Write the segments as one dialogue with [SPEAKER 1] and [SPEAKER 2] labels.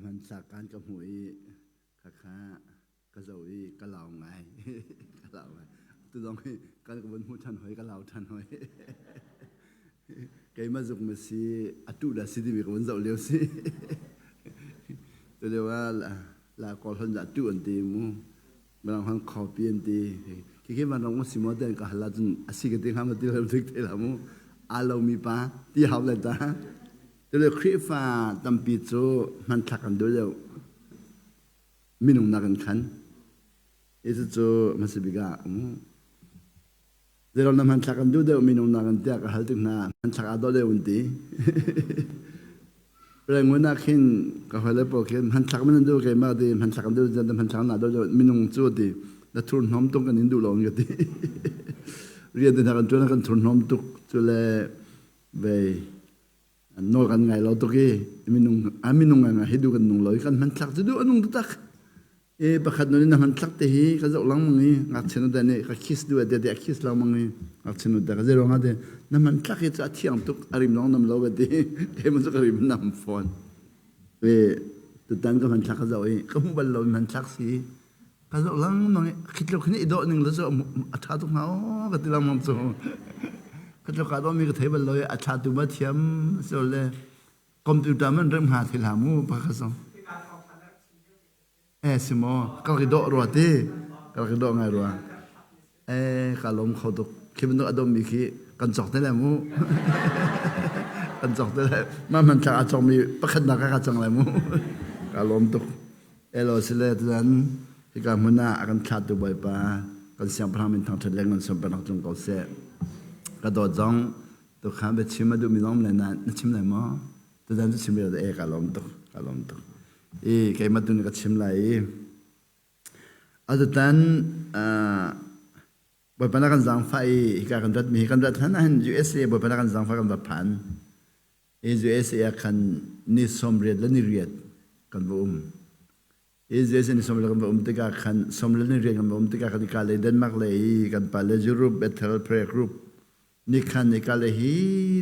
[SPEAKER 1] hmanthlak kan ka hmuh i khakha ka zoh i ka lau ngai. Ka lau ngai. Tu zong hi kan ka vun hmuh ṭhan hoi, ka lau ṭhan hoi. Keimah zuk ma si, atu dah si timi ka vun zoh lio si. Tu lio ah la kawl hon dah tu an ti mu. Mirang hon copy an ti. Khi van rong si maw ten ka hal ahcun a si ka ti hnga ma ti lo dik te la mu. Aa lomi pa ti hau le ta. Tule Khrihfa tampi cu hmanthlak kan duh deuh. Minung nak in khan. Hi cu hmasa bik ah zeiram na hmanthlak kan duh deuh minung nak in tiah ka hal tik hna hmanthlak aa dawh deuh an ti. Rangoon ah khin ka hawile pawl khin hmanthlak man an duh keimah ti hmanthlak an duh zan hmanthlak na dawh deuh minung cu ti na thurhnawm tuk kan in duh lo an ka ti. Rian te hna kan ṭuan kan thurhnawm tuk cu le vei nawl kan ngai lo tuk i minung a minung ngai hi du kan nung lo i kan hmanthlak cu duh a nung taktak e pakhat nun in a hmanthlak te hi ka zoh lengmang i ngakchia nu te nih ka kiss duh te te a kiss lengmang i ngakchia nu te ka zei ruangah te na hmanthlak hi cu a thiang tuk a rim lawng nam lo ka ti e mun cu ka rim nam fawn e tutan ka hmanthlak ka zoh i ka hmu bal lo hmanthlak si Ka zoh lengmang i khi tluk hin i dawh ning le cu a ṭha tuk hnga aw ka ti lengmang cu. Ka tluk aa dawhmi ka thei bal lo i a ṭha tu ma thiam si le computer man rem hnga thei hlah mu pakhat zong. Eh si maw ka rak i dawh rua ti ka rak i dawh ngai rua. Eh ka lawm kho tuk khi bantuk a dawhmi khi kan cawk te lai mu. Kan cawk te lai. Mah hmanthlak aa cawkmi pakhatnak ah ka cang lai mu. Ka lawm tuk. Elo sile tutan hika hmun ah a kan thlahtu Bawipa kan siangpahrang min thangṭhat le ngan sunparnak tlung ko seh. Ka dawt zong tukha biachim a duhmi zong le na na chim lai maw? Tutan cu chim rih e ka lawm tuk ka lawm tuk. I keimah tu nih ka chim lai i atutan Bawipa na kan zaangfah i hika kan ratmi hi kan rat hlan ahhin USA Bawipa na kan zaangfah kan va phan. USA ah khan ni 88 le ni riat kan va um. USA ni 88 kan va um tikah khan 88 ni riat kan va um tikah khan ika le Denmark le i kan pa le Europe Bethel Prayer Group ni khan ika le hi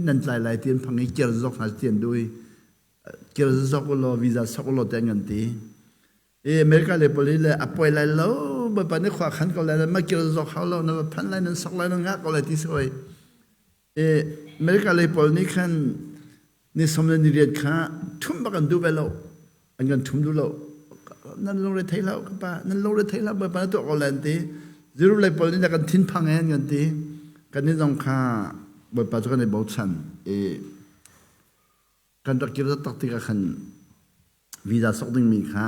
[SPEAKER 1] nan tlai lai ti an phang i kir zok hna ti an duh i kir zok ulaw visa sok ulaw te an kan ti. I America le poli le a poi lai lo bawipa nih khua khan ko lai le ma kir zok hau lo na va phan lai nan sok lai nan ngah ko lai ti si hoi. I America lei pawl nih khan ni som le ni riat kha thum bak an duh ve lo. An kan thum duh lo. Nan lungre thei hlah ka pa, nan lungre thei hlah bawipa na tuah ko lai an ti. Ziru lei pawl nih kan thinphang he an kan ti. Kan nih zong kha bawipa cu kan i bochan. I kan rak kir taktak tikah khan visa sok dingmi kha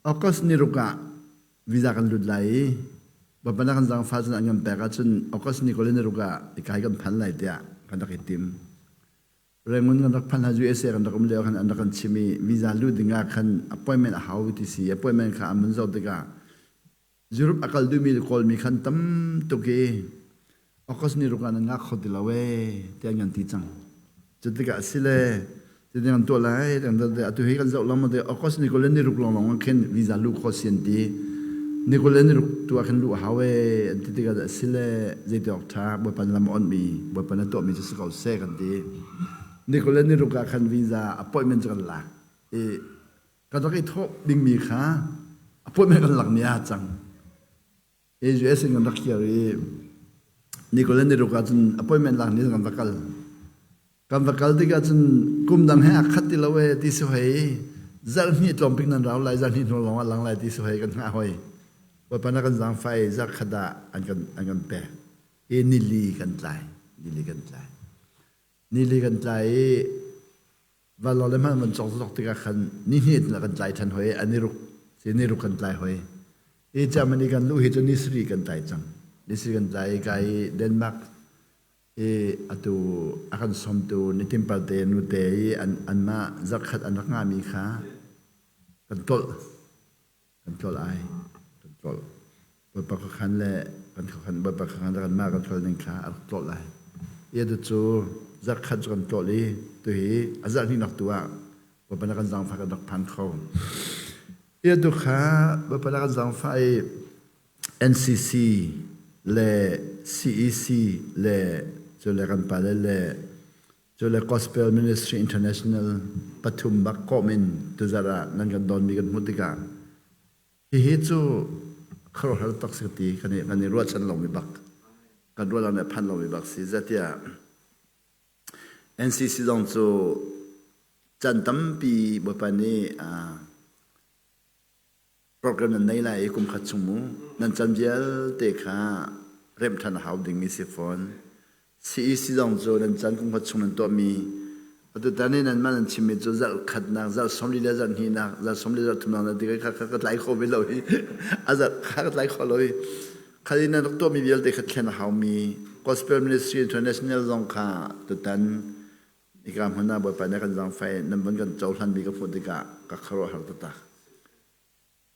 [SPEAKER 1] August ni ruk ah visa kan lut lai i Bawipa na kan zaangfah cun an kan pek ahcun August ni 26 ah ikai kan phan lai tiah kan rak i tim. Rangoon kan rak phan hna USA kan rak um lio khan an rak kan chim i visa luh ding ah khan appointment a hau ti si appointment kha an vun zoh tikah Europe a kal duhmi le Kawlmi khan tam tuk i August ni ruk ah nan ngak kho ti lo ee tiah an kan ti cang. Cu tikah a si le cutin kan tuah lai atu hi kan zoh lengmang te August ni 20 le ni ruk lawnglawng ah khin visa luh khawh si an ti. Ni 20 le ni ruk tu ah khin luh a hau ee an ti tikah a si le zeiti awk ṭha Bawipa na lam a onhmi Bawipa na tuahmi cu si ko seh kan ti. Ni 20 le ni ruk ah khan visa appointment cu kan lak i Kan rak i thawh dingmi kha appointment kan lakmi ah cang. US in kan rak kir i Nicola ni ruk ahcun appointment lak ni kan va kal. Kan va kal tikah cun kum dang he a khat ti lo e ti si hoi zarh hnih tlawmpik nan rau lai zarh hnih hnu lawng ah lang lai ti si hoi kan hngah hoi. Bawipa na kan zaangfah i zarh khat ah an kan an kan pek. I nili kan tlai. Nili kan tlai. Nili kan tlai i Vanlawng le hmanh van cawk zok tikah khan ni hnih in kan tlai ṭhan hoi an i ruk si ni ruk kan tlai hoi i Germany kan luh hi cu ni sarih kan tlai cang ni sarih kan tlai i ka i Denmark i atu a kan sawmtu Nitin Palte nute i an anmah zarhkhat an rak ngahmi kha kan tlolh Kan tlolh ai. Kan tlolh. Bawipa khuakhan le kan khuakhan Bawipa khuakhan le kanmah kan tlol ning kha a rak tlolh ai. I atu cu zarhkhat cu kan tlolh i tuhi a zarh hnihnak tu ah Bawipa na kan zaangfah kan rak phan kho. I atu kha Bawipa na kan zaangfah i NCC le CEC le cu le kan pale le. Cu le Gospel Ministry International pathum bak kawm in tuzarh ah nan kan donmi kan hmuh tikah hihi cu khuaruahhar tak si ti kan i kan i ruahchan lomi bak kan ruah le phan lomi bak si zatiah NCC zong cu can tampi Bawipa nih program nan nei lai i kum khat chung mu nan can vialte kha remh ṭhan a hau dingmi si fawn. CEC zong cu nan can kum khat chung nan tuahmi atutan i nanmah nan chimmi cu zarh khatnak, zarh sawmli le zarh hnihnak, zarh sawmli zarh thumnak nan ti kha kha ka tlai kho ve lo hi a zarh kha ka tlai kho lo hi khal i nan rak tuahmi vialte kha thlen a haumi Gospel Ministry International zong kha tutan hika hmun ah Bawipa nih a kan zaangfah i nan von kan cohlanmi ka hmuh tikah ka khuaruahhar taktak.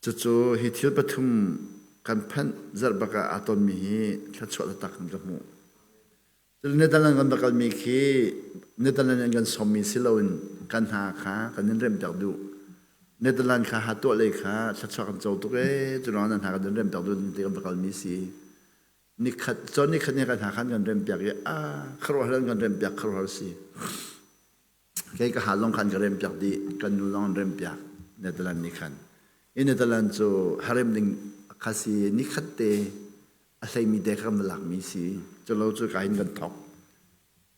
[SPEAKER 1] Cucu hi thil pathum kan phanh zarh bak ah aa tonmi hi thluachuah taktak in ka hmuh. Cun Netherlands kan va kalmi khi Netherlands in kan sawmmi si loin kan hna kha kan in remter duh. Netherlands kha ha tuah lei kha thluachuah kan co tuk ee cu ruangah nan hna kan in remter duh ti kan va kalmi si. Nikhat cun nikhat ni kan hna khan kan rempiak i a khuaruahhar an kan rempiak khuaruahhar si. Kei ka ha zong khan ka rempiak dih kan nu zong an rempiak Netherlands nih khan. I Netherlands cu harem ding kha si nikhat te a hleimi te kha kan va lakmi si. Culo cu ka hin kan thok.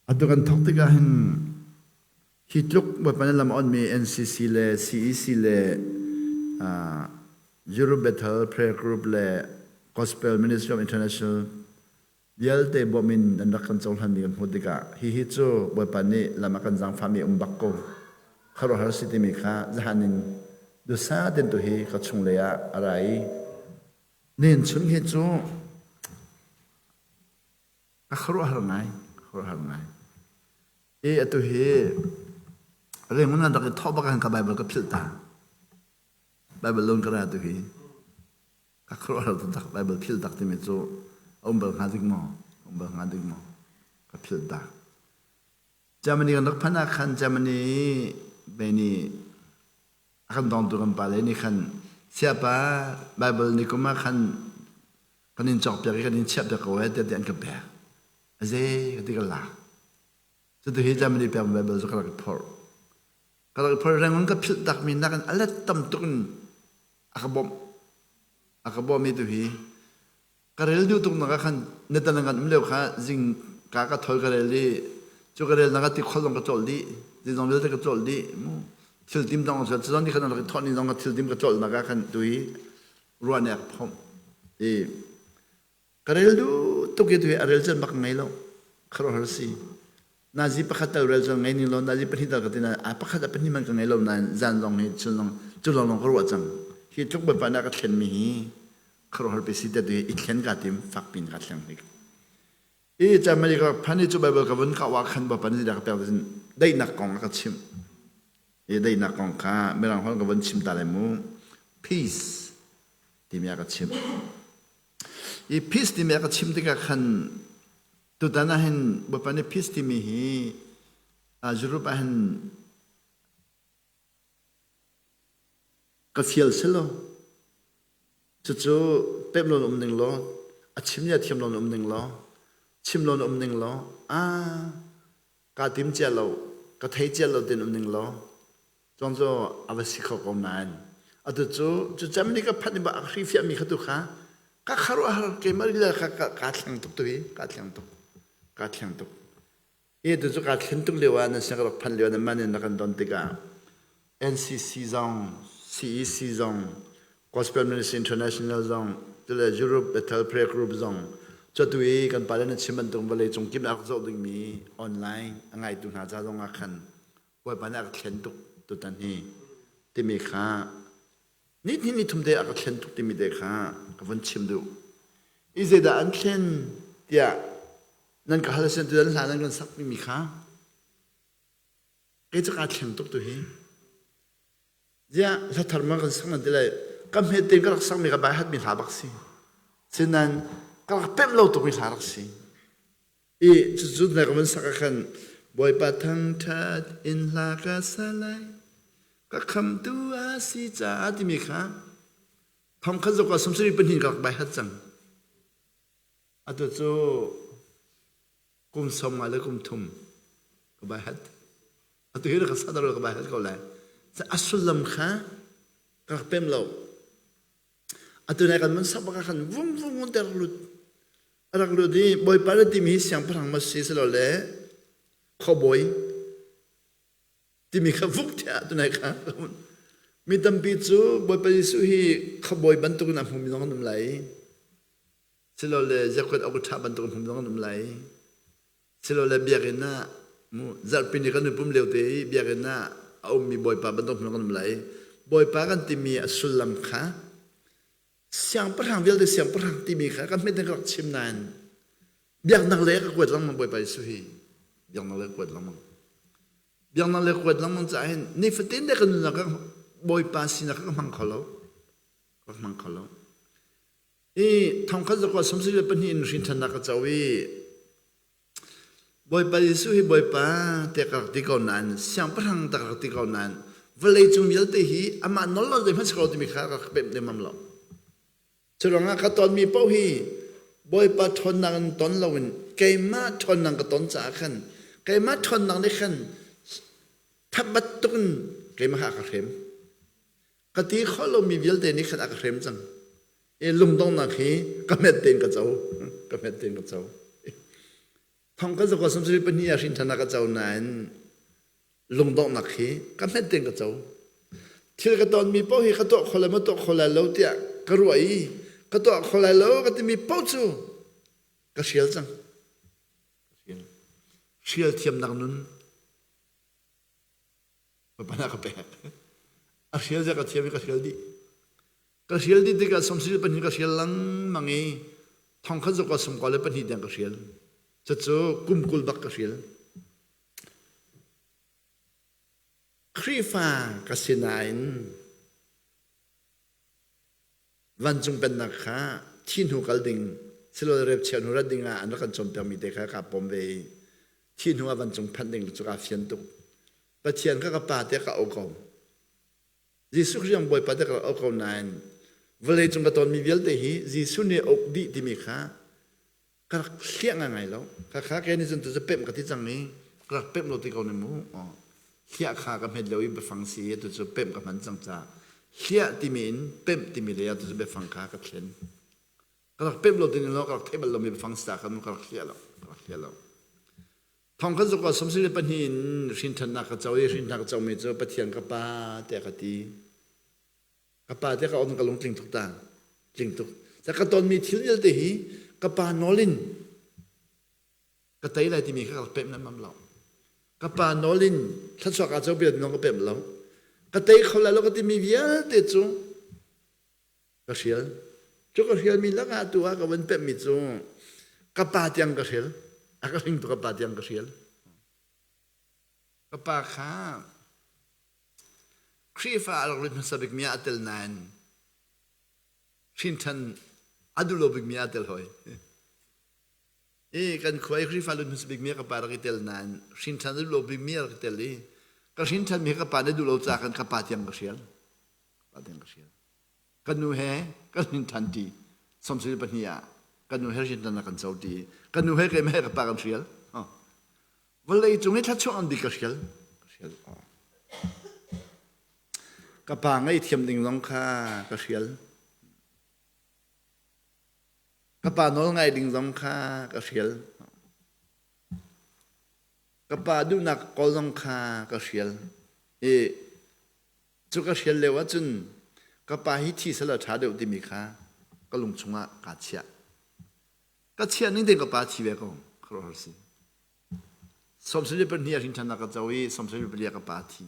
[SPEAKER 1] Atu kan thok tikah hin hi tluk Bawipa nih lam a onmi NCC le CEC le Europe Bethel Prayer Group le Gospel Ministry of International vialte bawm in nan rak kan cohlanmi kan hmuh tikah hihi cu Bawipa nih lam a kan zaangfahmi um bak ko. Khuaruahhar si timi kha zahan in dusa ten tu hi ka chunglei ah a ra i nen chung hi cu Ka khuaruahhar ngai, ka khuaruahhar ngai. I atu hi Raymond nan rak i thawh bak ka Bible ka philh ta. Bible loan ka ra tu hi. Ka khuaruahhar taktak Bible philh tak timi cu a um bal hnga dik maw? Um bal hnga dik maw? Ka philh ta. Germany kan rak phanh ah khan Germany mei nih a kan dongtu kan pale nih khan siapa Bible ni kum ah khan kan in cawkpiak i kan in chiahpiak ko eh tiah an ka pek. A ze ka ti ka lak. Cutu hi Germany pek Bible cu ka rak i phorh. Ka rak i phorh Rangoon ka philh takmi nakin a let tam tuk in a ka bawmh. A ka bawmmi tu hi ka rel duh tuk nak ah khan Netherlands kan um lio kha zing ka ka thol ka rel i cu ka rel nak ah tikhol zong ka cawlh dih zing vialte ka cawlh dih mu thil tim zong cu zong ni khan rak i thawh ni zong ka thil tim ka cawlh nak ah khan tu hi ruah nih a ka phomh i ka rel duh tuk i tu hi a rel cun bak ngei lo khuaruahhar si nazi pakhat tal rel cun ngei ning lo nazi pahnih tal ka ti nain a pakhat a pahnih man ka ngei lo nain zan zong hi chun zong cu lawng lawng ka ruah cang hi tluk bawipa nih a ka thlenmi hi khuaruahhar pe si te tu hi i thlen ka tim fak pin ka thleng hnik i Germany ka phan i cu Bible ka vun ka wa khan bawipa nih ka pek cun daihnak kong a ka chimh i daihnak kong kha mirang holh ka vun chim ta lai mu peace timi a ka chimh i peace timi a ka chim tikah khan tutan ah hin Bawipa nih peace timi hi Europe ah hin Ka fial si lo. Cucu pemh lo na um ning law, a chim nih a thiam lo na um ning law, chim lo na um ning law, ah kaa tim cia lo, ka thei cia lo tin um ning law, cong cu a va si kho ko nain. Atu cu cu cem nih ka phanh i a hrifiahmi kha tu kha ka kharuahhar keimah lila kha kaa thleng tuk tu hi kaa thleng tuk kaa thleng tuk. Hi tu cu kaa thlen tuk lio ah nan sin ka rak phanh lio nan man in na kan don tikah NCC zong, CEC zong, Gospel Ministry International zong, tule Europe Bethel Prayer Group zong cu i kan pale na chim bantuk vawlei cung kip a rak zoh dingmi online a ngaitu hna ca zong ah khan Bawipa nih a ka thlen tuk tutan hi timi kha ni hnih ni thum te a ka thlen tuk timi te kha ka vun chim duh. I zeidah an thlen tiah nan ka hal sin tu nan hla nan kan sak mi kha kei cu kaa thleng tuk tu hi ziah hla thar ma kan sak nan ti lai ka hmet tein ka rak sak mi ka bai hat mi hla bak si sinan ka rak pemh lo tuk mi hla rak si i cucu na ka van sak ah khan Bawipa thangṭhat in hla ka sa lai ka khamtu a si caah timi kha thong khat zok ah 72 ka rak bai hat cang Atu cu kum 53 le kum thum. Ka bai hat. Atu hi ka sa ka bai hat ko lai. A sullam kha ka rak pem lo. Atu nai kan mun sak bak khan vung vung vung te rak lut. A rak lut i Bawipa na timi hi siangpahrang ma si silole khuabawi timi kha vuk tiah tunai kha mi tampi cu Bawipa Jesuh hi khuabawi bantukin a hmumi zong an um lai. Silole Jacob awk ṭha bantukin hmumi zong an um lai. Silole biakinn ah mu zarhpi ni kan i pum lio te i biakinn ah a ummi Bawipa bantuk hmun kan um lai. Bawipa kan timi a sullam kha siangpahrang vialte siangpahrang timi kha kan hmet in ka rak chim nain biaknak le ka kuat lengmang Bawipa Jesuh hi biaknak le kuat lengmang biaknak le kuat lengmang caah hin nifatin te kan nunnak ka Bawipa sinak ka hmang kho lo ka hmang kho lo I thongkhat zakua sawmsarih le pahnih in hrinṭhannak ka co i Bawipa Jesuh hi Bawipa tiah ka rak ti ko nain siangpahrang tak rak ti ko nain vawlei cung vialte hi amah nawl lo zeihmanh si ko timi kha rak pemh lemmam lo. Cu ruangah ka tonmi paoh hi Bawipa ṭhawnnak in ton loin keimah ṭhawnnak ka ton caah khan keimah ṭhawnnak nih khan thabat tuk in keimah kha a ka hrem. Ka ti kho lomi vialte nih khan a ka hrem cang. I lungdonghnak hi ka hmet tein ka co. Ka hmet tein ka co. Thong ka zakwa samsari pahnih ah hrin ṭhan ka co nain lungdonghnak hi ka hmet tein ka co. Thil ka tonmi paoh hi ka tuah kho lai maw tuah kho lai lo tiah ka ruah i ka tuah kho lai lo ka timi paoh cu ka hrial cang. Hrial thiamnak nun Papa ka pek. A hrial zia ka thiam i ka hrial dih. Ka hrial dih tikah samsiri pahnih ka hrial lengmang i thongkhat zakua sumkua le pahnih tiang ka hrial. Cucu kum 20 bak ka hrial. Khrihfa ka si nain vancung pennak kha thi hnu kal ding silole repchia hnu rat ding ah an rak kan cawnpiakmi te kha kaa pom ve i thi hnu ah vancung phanh ding cu kaa fian tuk. Pathian kha ka pa tiah ka auh ko. Jesuh Khrih ang Bawipa tiah ka auh ko nain vawlei cung ka tonmi vialte hi Jesuh nih a uk dih timi kha ka rak hliah ngai lo. Khakha ke nih cun tu cu pemh ka ti cang i ka rak pemh lo ti ko ne mu. Hliah kha ka hmet lo i biafang si i tu cu pemh ka hman cang caah hliah timi in pemh timi lei ah tu cu biafang kha ka thlen. Ka rak pemh lo ti lo ka rak theih bal lomi biafang si ta khan ka rak hliah lo. Ka rak hliah lo. Thong kan zuk ah 72 in hrinṭhannak ka co i hrinṭhannak ka comi cu Pathian ka Pa tiah ka ti. Ka pa tiah ka on ka lung tling tuk ta. Tling tuk. Ca ka tonmi thil vialte hi ka pa nawl in ka tei lai timi kha ka rak pemh lengmang lo. Ka pa nawl in thluachuak aa co bia ka pemh lo. Ka tei kho lai lo ka timi vialte cu ka hrial. Cu ka hrialmi lakah atu ah ka van pemhmi cu ka pa tiang ka hrial. A ka hringtu ka pa tiang ka hrial. Ka pa kha Khrihfa a rak lut hmasa bikmi ah a tel nain hrinṭhan a duh lo bikmi ah a tel hoi. I kan khua i Khrihfa lut hmasa bikmi ah ka pa rak i tel nain hrinṭhan a duh lo bikmi a rak i tel i ka hrinṭhanmi hi ka pa nih duh lo caah khan ka pa tiang ka hrial. Ka pa tiang ka hrial. Ka nu he kan hrinṭhan ṭi. 72 ah ka nu he hrinṭhan a kan co ṭi. Ka nu he keimah he ka pa kan hrial. Vawlei cung i thluachuah an bik ka hrial. Ka hrial. Ka pa ngaihthiam ding zong kha ka hrial. Ka pa nawl ngai ding zong kha ka hrial. Ka pa duhnak kawl zong kha ka hrial. I cu ka hrial lio ahcun ka pa hi thi sal a ṭha deuh timi kha ka lung chungah kaa chiah. Ka chiah ning tein ka pa thi ve ko. Khuaruahhar si. 72 a hrin ṭhan ka co i 74 ka pa thi.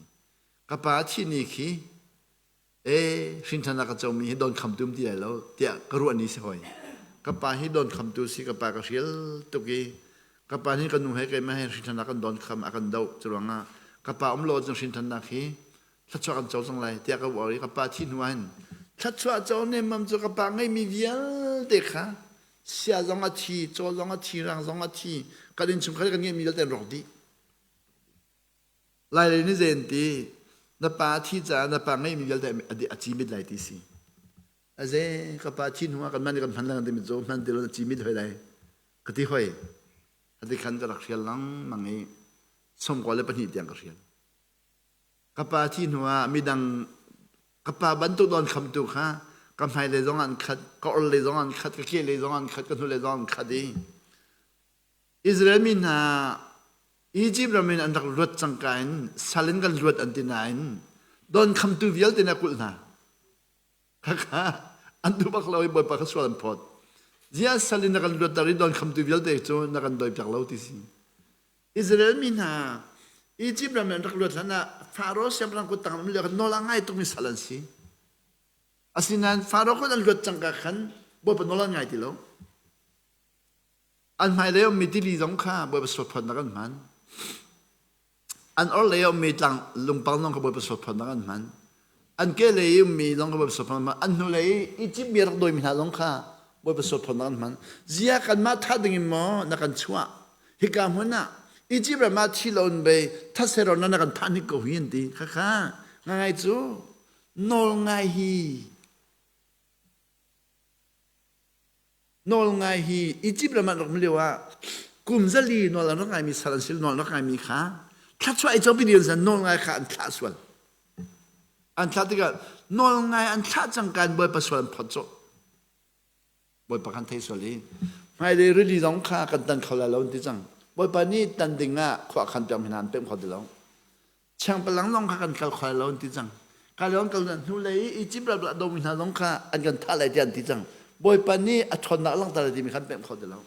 [SPEAKER 1] Ka pa thi ni khi e hrin ṭhan ka comi hi don khamtu um ti lai lo tiah ka ruah ni si hoi. Ka pa hi don khamtu si ka pa ka hrial tuk i ka pa nih ka nu he keimah he hrin ṭhan kan don kham a kan doh cu ruangah ka pa um lo cun hrin ṭhannak hi thluachuah kan co cang lai tiah ka uar i ka pa thi hnu ah hin thluachuah co nemmam cu ka pa ngeimi vialte kha sia zong a thi, caw zong a thi, rang zong a thi, kan innchungkhar kan ngeihmi vialte an rawk dih. Lailei nih zei an ti? Na pa a thi caah na pa ngeihmi vialte a ci mit lai ti si. Aze ka pa thi hnu ah kan man kan hman lang timi cu hman ti lo na ci mit hoi lai. Ka ti hoi. Ati khan ka rak hrial lengmang i. 22 tiang ka hrial. Ka pa thi hnu ah midang ka pa bantuk don khamtu kha ka hmailei zong an khat, ka orhlei zong an khat, ka kehlei zong an khat, ka hnulei zong an khat i Israel mi hna Egypt ram in an rak luat cangka in sal in kan luat an ti nain don khamtu vialte nih a kulh hna. Khakha an duh bak lo i Bawipa kha sual an phawt. Ziah sal in na kan luatter i don khamtu vialte cu na kan doipiak lo ti si. Israel mi hna Egypt ram in an rak luat hlan ah Faro siangpahrang kut tang um lio khan nawl a ngai tukmi sal an si. Asinain Faro kut an luat cangka khan Bawipa nawl an ngai ti lo. An hmailei ummi tili zong kha Bawipa sualphawtnak an hman. An orhlei a ummi tlang lungpang zong kha Bawipa sualphawtnak an hman. An kehlei i ummi zong kha Bawipa sualphawtnak an hman. An hnulei i Izipt mi a rak dawimi hna zong kha Bawipa sualphawtnak an hman. Ziah kanmah thah dingin maw na kan chuah? Hika hmun ah Izipt ram ah thi loin bei thatse na kan thah hnik ko hi an ti. Khakha ngangai cu nawl ngai hi Nawl ngai hi Egypt ram an rak um lio ah kum zali nawl an rak ngaimi sal an si nawl an rak ngaimi kha thluachuah i copi ding an nawl ngai kha an thlah sual. An thlah tikah nawl ngai an thlah cangka in Bawipa sual an phawt cawh. Bawipa kan thei sual i hmailei rili zong kha kan tan kho lai lo an ti cang. Bawipa nih tan ding ah khua khan piak mi hna an pemh kho ti lo. Changpalang zong kha kan kal kho lo an ti cang. Ka lawng kal hnu lei i Egypt ram a domi hna zong kha an kan thah lai tiah an ti cang. Bawipa nih a ṭhawnnak langhter lai timi khan pemh kho ti lo.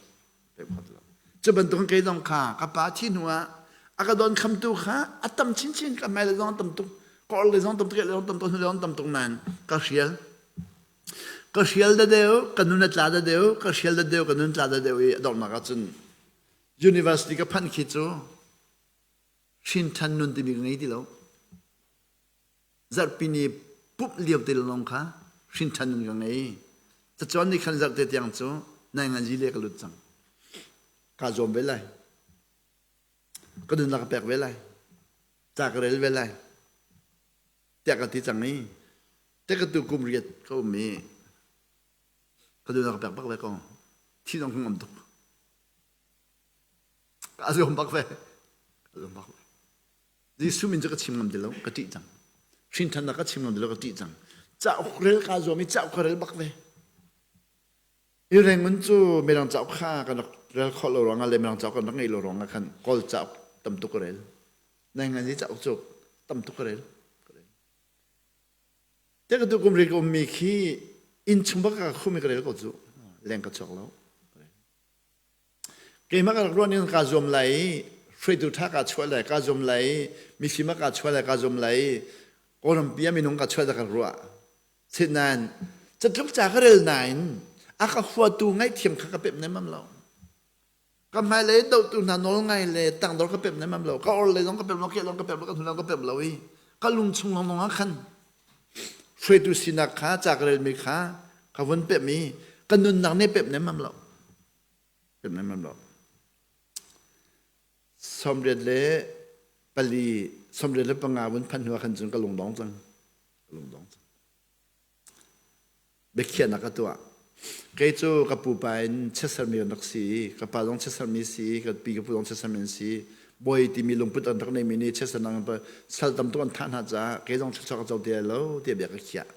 [SPEAKER 1] Pemh kho ti lo. Cu bantuk kei zong kha ka pa thi hnu ah a ka don khamtu kha a tam chinchin ka hmai le zong a tam tuk ka or le zong tam tuk le zong tam tuk hnu le zong tam tuk nain ka hrial ka hrial da deu ka nun a tla da deu ka hrial da deu ka nun tla da deu i a donghnak ah cun university ka phanh khi cu Hrinṭhan nun timi ka ngei ti lo. Zarhpi ni pumh lio te lawng kha hrinṭhan nun ka ngei. Cacawn ni khan zarhte tiang cu nai ngan le ka lut cang. Kaa zuam ve lai. Ka nunnak ka pek ve lai. Ca ka rel ve lai. Tiah ka ti cang i te ka tu kum riat ka um i ka nunnak ka pek bak ve ko. Thi zong ka ngam tuk. A zuam bak ve. A zuam bak ve. Jesuh min cu ka chim ngam ti lo, ka ṭih cang. Hrinṭhannak ka chim ngam ti lo, ka ṭih cang. Cauk rel kaa zuam i cauk ka rel bak ve. I Rangoon cu Mirang cauk kha kan rak rel khawh lo ruangah le Mirang cauk kan rak ngeih lo ruangah khan Kawl cauk tam tuk ka rel. Nai ngan cauk cu tam tuk ka rel. Te ka tu kum ri ka ummi khi inn chung bak ka khum i ka rel ko cu. Leng ka chuak lo. Keimah ka rak ruah ning kaa zuam lai i hruaitu ṭha kaa chuah lai, kaa zuam lai i mifim ah kaa chuah lai, kaa zuam lai i Kawlrampi ah minung kaa chuah dah ka ruah. Sinain catluk ca ka rel nain a ka huatu ngaihthiam kha ka pemh nemmam lo. Ka hmailei dohtu hna nawl ngai le tangdor ka pemh nemmam lo. Ka orhlei zong ka pemh lo, kehlei zong ka pemh lo, ka hnulei zong ka pemh lo i ka lung chung lawnglawng ah khan hruaitu sinak kha ca ka relmi kha ka vun pemh i ka nunnak nih pemh nemmam lo. Pemh nemmam lo. 84, 85 vun phanh hnu ah khan cun ka lungdong cang. Ka lungdong cang. Biakhiahnak ka tuah. Kei cu ka pupa in chiatsermi kan rak si i ka pa zong chiatsermi si i ka pi ka pu zong chiatsermi an si. Bawi timi lungput an rak neimi nih chiatsernak sal tam tuk an thah hna caah kei zong thluachuah ka co ti lai lo tiah bia ka khiah.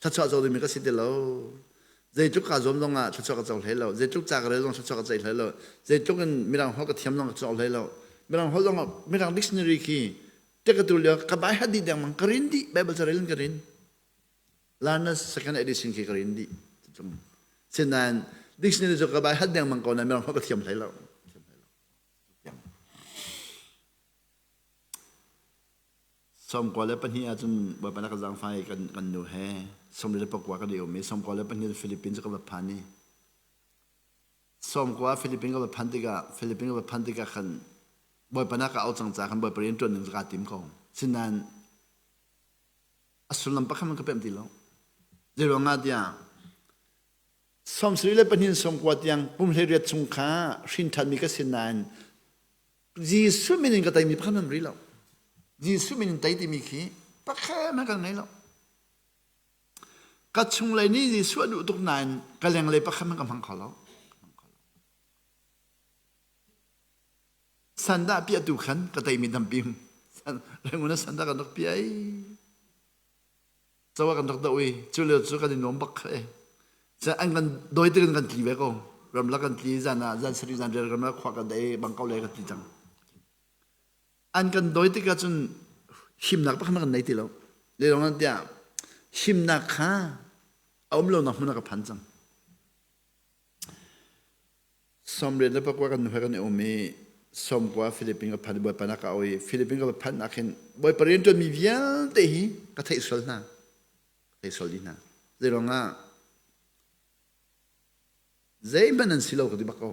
[SPEAKER 1] Thluachuah co dingmi ka si ti lo. Zeitluk kaa zuam zong ah thluachuah ka co hlei lo. Zeitluk ca ka rel zong thluachuah ka ceih hlei lo. Zeitluk in mirang holh ka thiam zong ka co hlei lo. Mirang holh zong mirang dictionary khi te ka tu lio ka bai hat dih dengmang ka rin dih Bible ca rel in ka rin. Larness second edition khi ka rin dih. Sinain dictionary cu ka bai hat dengmang ko nain mirang holh ka thiam hlei lo. 92 ahcun Bawipa na ka zaangfah i kan, kan nu he 44 kan i um i 92 Philippines cu ka va phan i 90 Philippines ka va phan tikah Philippines ka va phan tikah khan Bawipa na ka auh cang caah khan Bawipa rian ṭuan ding cu kaa tim ko. Sinain a sullam pakhat hmanh ka pemh ti lo. Zeiruangah tiah 72 90 tiang kum 18 chung kha hrin ṭhanmi ka si nain Jesuh min in ka teimi pakhat hmanh ri lo. Jesuh min in tei timi khi pakhat hmanh kan ngei lo. Ka chunglei nih Jesuh a duh tuk nain ka lenglei pakhat hmanh ka hmang kho lo. Sandah piahtu khan ka teimi tampi Rangoon ah sandah kan rak piah i cawa kan rak doh i cu lio cu kan i nuam bak kha e. An kan dawi tik in kan tli ve ko. Ramlak kan tli zan ah zan sarih zan rial ramlak khua kan dei bangkau lei kan tli cang. An kan dawi tik ahcun himnak pakhat kan nei ti lo. Lelong an tiah himnak kha a um lonak hmun ah ka phan cang. 94 kan nuhmei kan i um i 90 Philippines ka phan i Bawipa nak ka au i Philippines ka phanh ah khin Bawipa rianṭuanmi vialte hi ka theih sual hna. Ka theih sual dih hna. Zeiruang ah zeihmanh an si lo ka ti bak ko.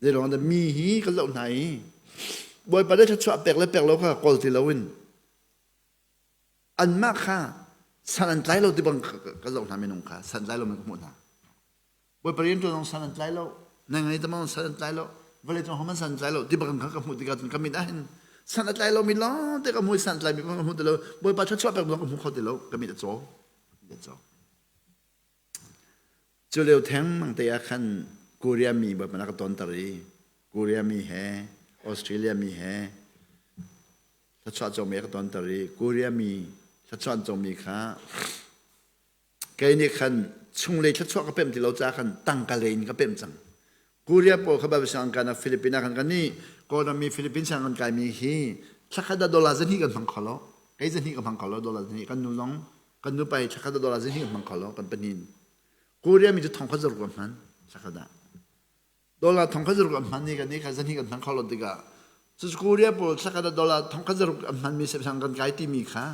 [SPEAKER 1] Zeiruang dah mi hi ka zoh hna i Bawipa le thluachuah pek le pek lo kha kawl ti loin anmah kha san an tlai lo ti bang ka zoh hna minung kha san tlai lo mi ka hmuh hna. Bawipa rianṭuan zong san an tlai lo, na ngei tamang san an tlai lo, vawleicung hohmanh san an tlai lo ti bak kha ka hmuh tikah cun ka mit ah hin san a tlai lomi lawngte ka hmu i san a tlaimi ka hmu ti lo. Bawipa thluachuah pek zong ka hmu kho ti lo, ka mit a caw. A caw. Cu lio thengmang te ah khan Korea mi Bawipa na ka tonter i Korea mi he Australia mi he thluachuah comi a ka tonter i Korea mi thluachuah an comi kha Kei nih khan chunglei thluachuah ka pemh ti lo caah khan tangka lei in ka pemh cang. Korea pawl kha Bible sianginn kai Philippines ah khan kan nih Kawlram mi Philippines sianginn kan kaimi hi thlakhat ah dollar zahnih kan hmang kho lo. Kei zahnih ka hmang kho lo dollar zahnih kan nu zong kan nu pa hi thlakhat ah dollar zahnih kan hmang kho lo kan pahnih. Korea mi cu thong khat zaruk an hman thlakhat ah. Dollar thong khat zaruk an hman ni kan nih kha zahnih kan hmang kho lo tikah cu Korea pawl thlakhat ah dollar thong khat zaruk an hmanmi sianginn kan kai timi kha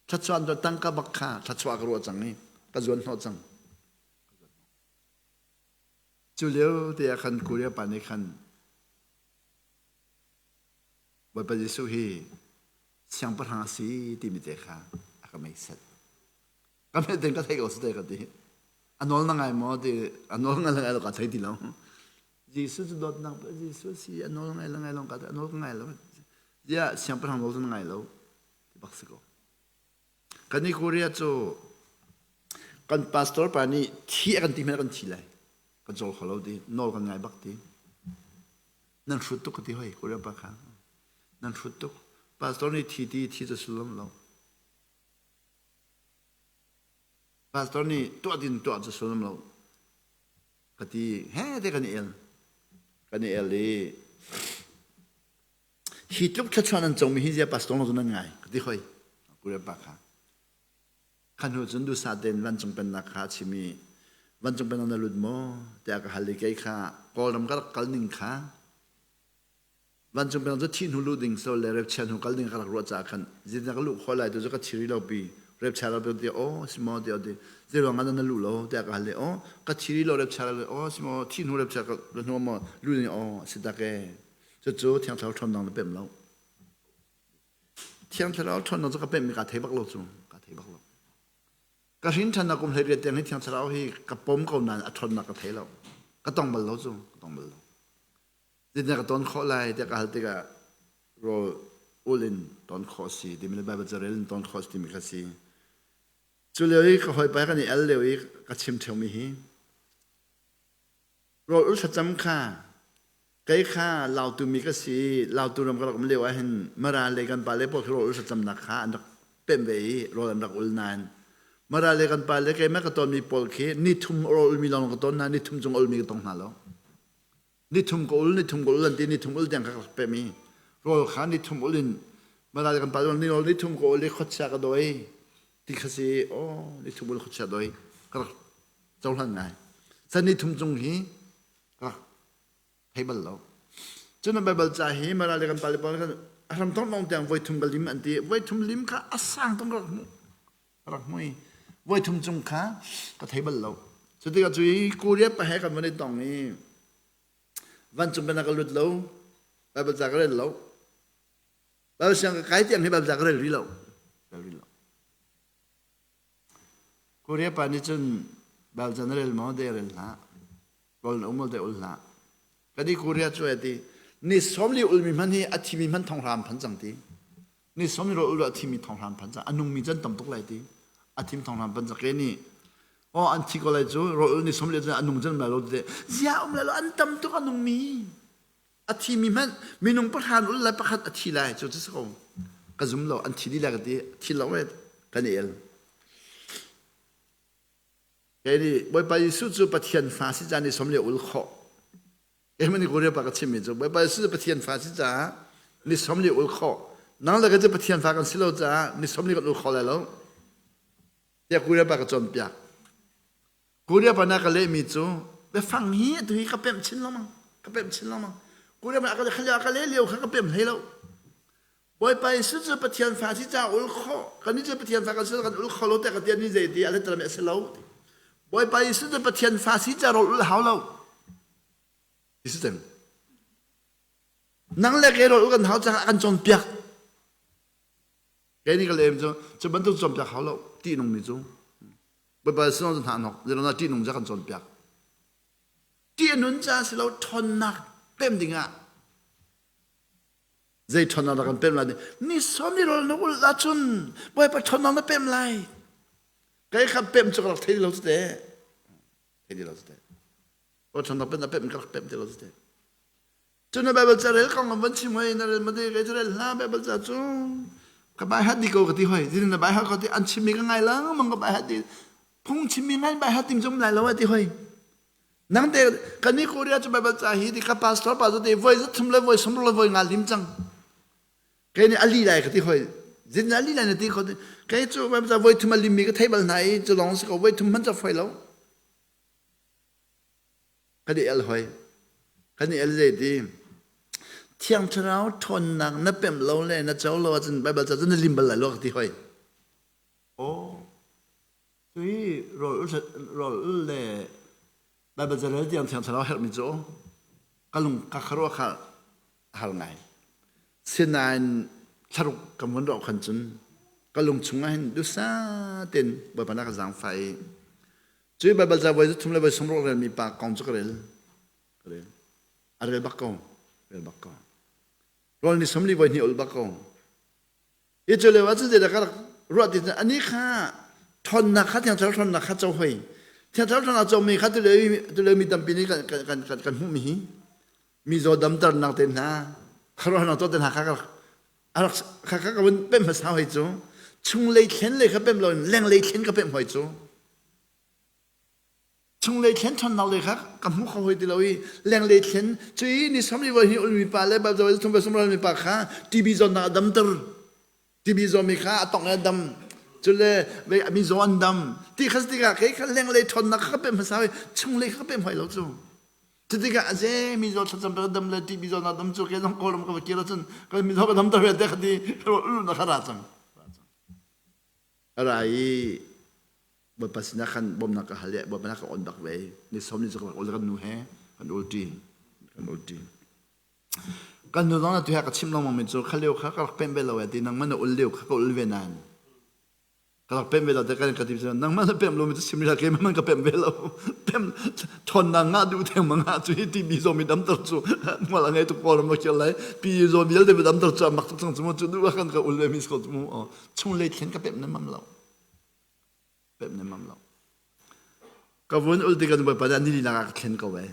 [SPEAKER 1] Thluachuah an tangka bak kha thluachuah ka ruah cang i ka zuan hnawh cang. Cu lio te ah khan Korea pa nih khan Bawipa Jesuh hi siangpahrang a si timi te kha a ka meiset. Ka meh ding ka thei ko si te ka ti. A nawl na ngai maw ti a nawl ngai ngai lo ka thei ti lo. Jesuh cu dawtnak Jesuh si a nawl ngai lo ngai lo ka ti a nawl ka ngai lo. Ziah siangpahrang nawl cu na ngai lo. Ti bak si ko. Kan i Korea cu kan pastor pa nih thi a kan ti hmanh kan thi lai. Kan cawl kho lo ti, nawl kan ngai bak ti. Nan hrut tuk ka ti hoi Korea pa kha. Nan hrut tuk. Pastor nih thi ti thi cu sullam lo. Pastor nih tuah din tuah cu sullam lo. Ka ti he te kan i el. Kan i el i Hi tluk thluachuah nan comi hi zia pastor cu nan ngai ka ti hoi. Korea pa kha. Kha hnu cun duhsah tein vancung pennak kha a chim i vancung pennak na lut maw tiah ka hal i kei kha Kawlram ka rak kal ning kha vancung pennak cu thih hnu luh ding so le repchia hnu kal ding ka rak ruah caah khan zeitindah ka luh khawh lai tu cu ka thi rih lo pi repchia rak ti aw si maw tiah ti zeiruang ah na luh lo tiah ka hal i aw ka thi rih lo repchia aw si maw thih hnu repchia ka hnu maw luh ding aw si tak e Cucu Thiang Thlarau ṭhawnnak na pemh lo. Thiang Thlarau ṭhawnnak cu ka pemh mi kaa thei bak lo cu. Kaa thei bak lo. Ka hrin ṭhannak kum 18 tiang hi Thiang Thlarau hi ka pom ko nain a ṭhawnnak ka thei lo. Ka tong bal lo cu. Ka tong bal lo. Zeitindah ka ton khawh lai tiah ka hal tikah rawl ul in ton khawh si timi le Baibal carel in ton khawh si timi kha si. Cu lio i ka hawipa kan i al lio i ka chim ṭheumi hi Rawl ul thlacam kha kei kha Lautu mi ka si. Lautu ram ka rak um lio ahhin Mara le kan pale pawl khi rawl ul thlacamnak kha an rak pemh ve i rawl an rak ul nain Mara le kan pale keimah ka tonmi pawl khi nithum rawl ulmi lawng ka ton hna, nithum cung ulmi ka tong hna lo. Nithum ka ul, nithum ka ul an ti, nithum ul tiang ka rak pemh i rawl kha nithum ul in Mara le kan pale ni rawl nithum ka ul i khuachia ka dawi ti kha si aw nithum ul khuachia dawi ka rak cohlan ngai. San ni thum cung hi rak thei bal lo. Cun Baibal ca hi Mara le kan pale pawl kan a hram thong nong tiang voi thum ka lim an ti. Voi thum lim kha a sang tung rak hmu. Rak hmu i voi thum cung kha ka thei bal lo. Cu tikah cu i Korea pa he kan van i tong i vancung bana ka lut lo. Baibal ca ka rel lo. Baibal siang ka kai tiang hi Baibal ca ka rel rih lo. Rel rih lo. Korea pa nih cun Baibal na rel maw? Dei rel hlah. Rawl na um maw? Dei ul hlah. Ka di Korea cu a ti. Ni 40 ulmi hmanh hi a thimi hmanh thonghram phan cang ti. Ni 40 rawl ul a thimi thonghram phan cang. A nungmi can tam tuk lai ti. A thim thonghram phan cang ke nih oh an thi ko lai cu rawl ul ni 40 cun a nung cun lai lo ti. Zia um lai lo an tam tuk a nungmi. A thimi hmanh minung pahra ul le pakhat a thi lai cu cu si ko. Ka zum lo an thi dih lai ka ti. Thi lo e kan i el. Kei nih Bawipa Jesuh cu Pathian fa si caan i som le ul khawh. Keimah nih Korea pa ka chimmi cu Bawipa Jesuh cu Pathian fa si caah ni som li ul khawh. Nang le ka cu Pathian fa kan si lo caah ni som li kan ul kho lai lo. Tiah Korea pa ka cawnpiak. Korea pa na ka lehmi cu biafang hi atu hi ka pemh chin lengmang. Ka pemh chin lengmang. Korea pa ka leh lio kha ka pemh hlei lo. Bawipa Jesuh cu Pathian fa si caah ul khawh. Kannih cu Pathian fa kan si kan ul kho lo tiah ka ti ni zei ti a let a si lo. Bawipa Jesuh cu Pathian fa si caah rawl ul hau lo. Ti si cang. Nang le kei rawl ul kan hau caah kan cawnpiak. Kei nih ka lem cu cu bantuk cawnpiak hau lo ti nung mi cu. Bawipa Jesuh cu hna nok zero na ti nung ca kan cawnpiak. Ti nun ca si lo ṭhawnnak pem dingah Zei ṭhawnnak dah kan pem lai? Ni sawm ni rawl na ulh ahcun Bawipa ṭhawnnak na pem lai. Kei kha pem cu ka rak thei lo cu teh. Thei ti lo cu teh. Bawipa ṭhawnnak pem na pem ka rak pem ti lo cu teh. Cun na Bible ca rel kong van chim hoi na rel ma te kei cu rel hla Bible ca cu ka bai hat di ko ka ti hoi. Zin na bai hat ko ti an chimmi ka ngai lengmang ka bai hat di. Phung chimmi ngai bai hat tim zum lai lo ti hoi. Nang te kan ni Korea cu Bible ca hi ti ka pastor pa cu te voi za thum le voi sum le voi nga lim cang. Kei nih ali lai ka ti hoi. Zin ali lai na ti kho kei cu Bible ca voi thum a lim mi ka thei bal hna i cu lawng si ko voi thum hman ca foi lo. Kan i el hoi. Kan i el zei ti. Thiang Thlarau ṭhawnnak na pemh lo le na co lo ahcun Bible ca cu na lim bal lai lo ka ti hoi. Oh. Cui rawl ul le Baibal carel tiang thiang thlarau herhmi cu ka lung ka kharuah kha a har ngai. Sinain thlaruk ka vun rawh khan cun ka lung chungah hin dusa tein Bawipa na ka zaangfah i cui Baibal ca voi thum le voi sawmruk relmi pa kong cu ka rel. Ka rel. A rel bak ko. Rel bak ko. Rawl ni 40 voi hnih ul bak ko. Hi cu lio ah cun zeidah ka rak ruah ti cun anih kha ṭhawnnak kha thiang thlarau ṭhawnnak kha co hoi. Thiang thlarau ṭhawnnak comi kha tulio mi tampi nih kan kan kan kan hmuhmi hi mizaw damternak te hna khuaruahnak tuah te hna kha ka rak kha kha ka vun pemh hmasa hoi cu chunglei thlen lei kha pemh loin lenglei thlen ka pemh hoi cu Chunglei thlen ṭhawnnak lei kha ka hmu kho hoi ti lo i lenglei thlen cu i ni samri voi hi ulmi pa le thum sumral mi pa kha TB zawtnak a damter. TB zawmi kha a tong i a dam. Cule mi zaw an dam. Ti kha tikah kei kha lenglei ṭhawnnak kha ka pemh hmasa i chunglei kha ka pemh hoi lo cu. Cu tikah a ze mi zaw thlacam ka dam le TB zawtnak dam cu kei zong Kawlram ka va kir ahcun ka mi zaw ka damter ve te kha ti ulnak kha ra cang. A ra i Bawipa sinah khan bawmhnak ka hal i Bawipa nih a ka on bak ve. Ni sawm ni cu ka rak ul kan nu he kan ul ṭi. Kan ul ṭi. Kan nu zong na tuhi ka chim lengmang mi cu kha lio kha ka rak pemh ve lo e ti nangmah na ul lio kha ka ul ve nain ka rak pemh ve lo te kan ka ti nangmah na pemh lo mi cu chim rih keimah man ka pemh ve lo pemh ṭhawnnak ngah duh theng ma ngah cu hi ti mi zaw mi damter cu hmual a ngei tuk pawl ma kir lai pi zaw vialte mi damter cu a mak tuk cang cu mu cu duh ah kan ka ul ve mi ko cu mu chunglei thlen ka pemh na mam lo pemh nemmam lo. Ka vun ul tikah Bawipa nih ni linak ah ka thlen ko ee.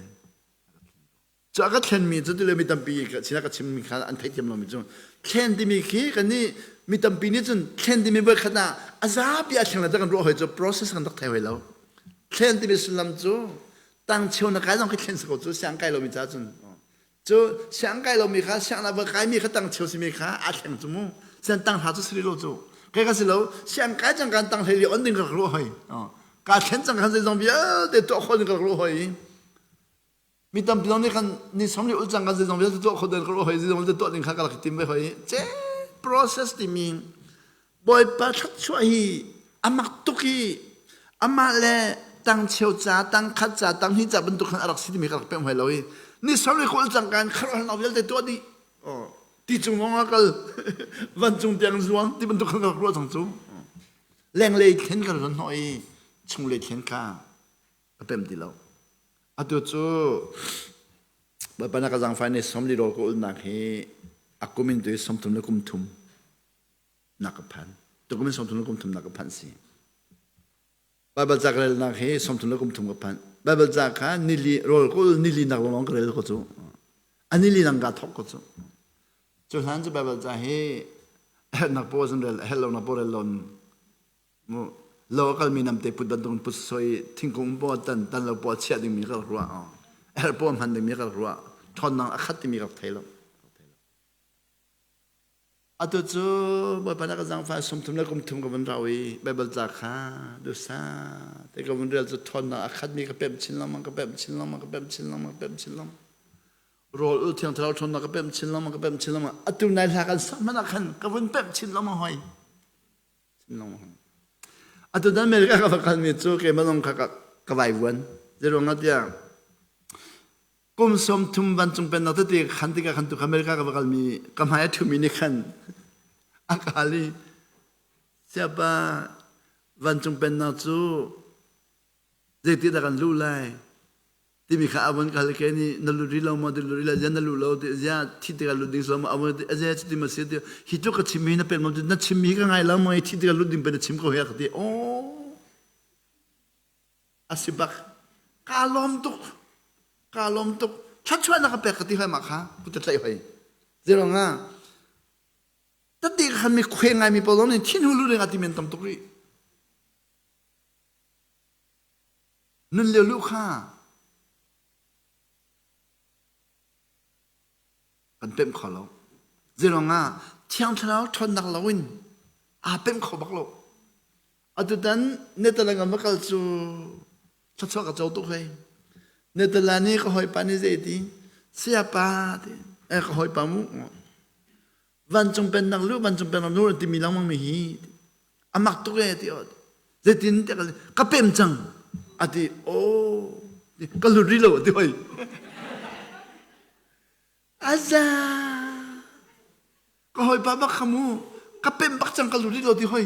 [SPEAKER 1] Cu a ka thlenmi cu tile mi tampi sinah ka chimmi kha an theihthiam lomi cu thlen timi khi kan nih mi tampi nih cun thlen timi voi khat ah a zapi a thleng le kan ruah hoi cu process kan rak thei hoi lo. Thlen timi sullam cu tang cheu na kai zong khi thlen si ko cu siang kai lomi ca cun Cu siang kai lomi kha sianginn va kaimi kha tang cheu simi kha aa thleng cu mu. Sian tang hla cu si lo cu. Kai ka si lo siang kai cang kan tang hlei li on ding ka rak ruah hoi. Ka thlen cang khan zeizong vialte tuah khawh ding ka rak ruah hoi. Mi tampi zong nih khan ni som li ul cang kan zeizong vialte tuah khawh ding ka ruah hoi zeizong vialte tuah ding kha ka rak tim ve hoi. Ce process timi Bawipa thluachuah hi a mak tuk i amah le tang cheu ca, tang khat ca, tang hnih ca bantuk khan a rak si timi ka rak pemh hoi lo i ni sarih kawl cang kan kharuahnak vialte tuah dih. Oh, ti cung zong ah kal vancung tiang zuang ti bantuk khan ka rak ruah cang cu. Lenglei thlen ka ron hnawh i chunglei thlen kha ka pem ti lo. Atu cu Bawipa na ka zaangfah ni 40 rawl ka ulnak hi a kum in tu i 30 le kum thum na ka phan. Tukum in 30 le kum thum na ka phanh si. Baibal ca ka relnak hi 30 le kum thum ka phanh. Baibal ca kha nili rawl kul nili nak lawng ka rel ko cu. Ani li lang ka thok ko cu. Cu hlan cu Bible ca hi nak po zan rel hel lo na po rel lon mu lo kal mi namte put bantuk put soi thingkung po tan tan lo po chia ding mi ka ruah er po hman ding mi ka ruah thon nang a khat timi ka thei lo. Atu cu Bawipa na ka zaangfah 30 le kum thum ka vun rau i Baibal ca kha dusa te ka vun rel cu ṭhawnnak a khatmi ka pemh chin lengmang, ka pemh chin lengmang, ka pemh chin lengmang, ka pemh chin lengmang. Rawl ul thiang thlarau ṭhawnnak ka pemh chin lengmang, ka pemh chin lengmang. Atu nai hla kan sak hmanh ah khan ka vun pemh chin lengmang hoi. Chin lengmang. Atu dan America ka va kalmi cu keimah zong kha ka vaivuan. Zeiruang ah tiah Kum 30 vancung pennak tete khan tikah khan tu America ka va kalmi ka hmai a ṭhumi nih khan a ka hal i siapa vancung pennak cu zeitik dah kan luh lai timi kha a von ka hal ke nih na lut rih lo maw ti lut rih lo zia na luh lo ti zia thi tikah lut ding si lo maw a von ti azia cuti ma si ti hi tluk ka chimmi na pen maw na chimmi hi ka ngai lo maw thi tikah lut ding pen na chim ko hi a ka ti aw A si bak. Kaa lawm tuk. Kaa lawm tuk. Thluachuahnak ka pek ka ti hoi mah kha kut ka tlaih hoi. Zeirong ah tati khan mi khuai ngai mi pawl zong nih thin hu lu ding ah ti men tam tuk rih. Nun lio lu kha kan pemh kho lo. Zeirong ah Thiang Thlarau ṭhawnnak loin aa pemh kho bak lo. Atutan Netherlands an va kal cu thluachuah ka co tuk hei. Netherlands i ka hawipa nih zei ti? Sayapa ti. Eh ka hawipa mu. Vancung pennak lu vancung pennak lu timi lengmang mi hi amak tuk e ti zeitin te ka pem cang ati oh ka lut ri lo ati hoi aza Ka hawipa bak kha mu ka pemh bak cang ka lut rih lo ti hoi.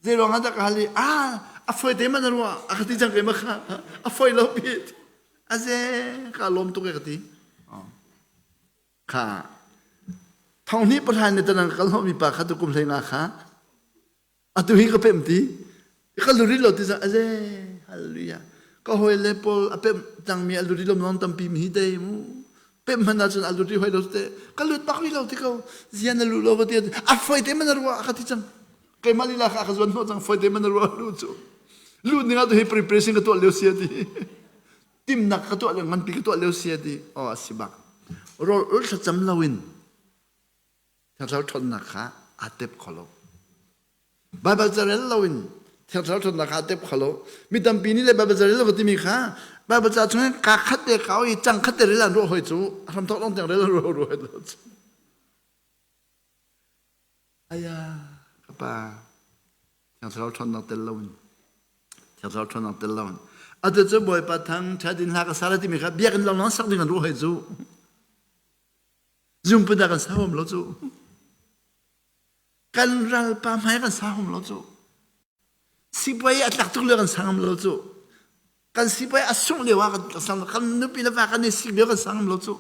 [SPEAKER 1] Zei ruang ah dah ka hal i ah a foi te man ruah a ka ti cang keimah kha a foi lo pi a ze ka lawm tuk e ka ti. Kha thong hnih pahra ni tanang kal hnawh mi pa kha tu kum hlei nga kha Atu hi ka pemh ti. Ka luri lo ti cang aze hallelujah. Ka hawi le pawl a pemh cangmi a luri lo non tampi mi hi dei mu. Pemh hmanh ahcun a luri hoi lo te. Ka lut bak rih lo ti ko. Zian na lu lo ka ti. A foi te man ruah ka ti cang. Keimah lila kha ka zuan hnawh cang foi te man ruah lu cu. Lu ning ah tu hi preparation ka tuah lio sia ti. Timnak ka tuah lio nganpi ka tuah lio sia ti. Oh a si bak. Rawl ul thlacam loin Thiang Thlarau ṭhawnnak kha aa tep kho lo. Baibal carel loin Thiang Thlarau ṭhawnnak kha aa tep kho lo. Mi tampi nih le Baibal carel lo ka timi kha Baibal ca chung in kaa khat te kau i cang khat te rel an ruah hoi cu a hramthawk lawng tiang rel an ruah ruah lo cu. Aya ka pa Thiang Thlarau ṭhawnnak tel loin Thiang Thlarau ṭhawnnak tel loin atu cu Bawipa thang ṭha din hla ka sa la timi kha biakinn lawng lawng sak ding an ruah hoi cu. Zumpu dah kan sa hum lo cu. Kan ralpa hmai kan sa hum lo cu. Sipai a tlak tuk lio kan sang lo cu. Kan sipai a sungh lio ah kan sang kan nupi le va kan i sik lio kan sang lo cu.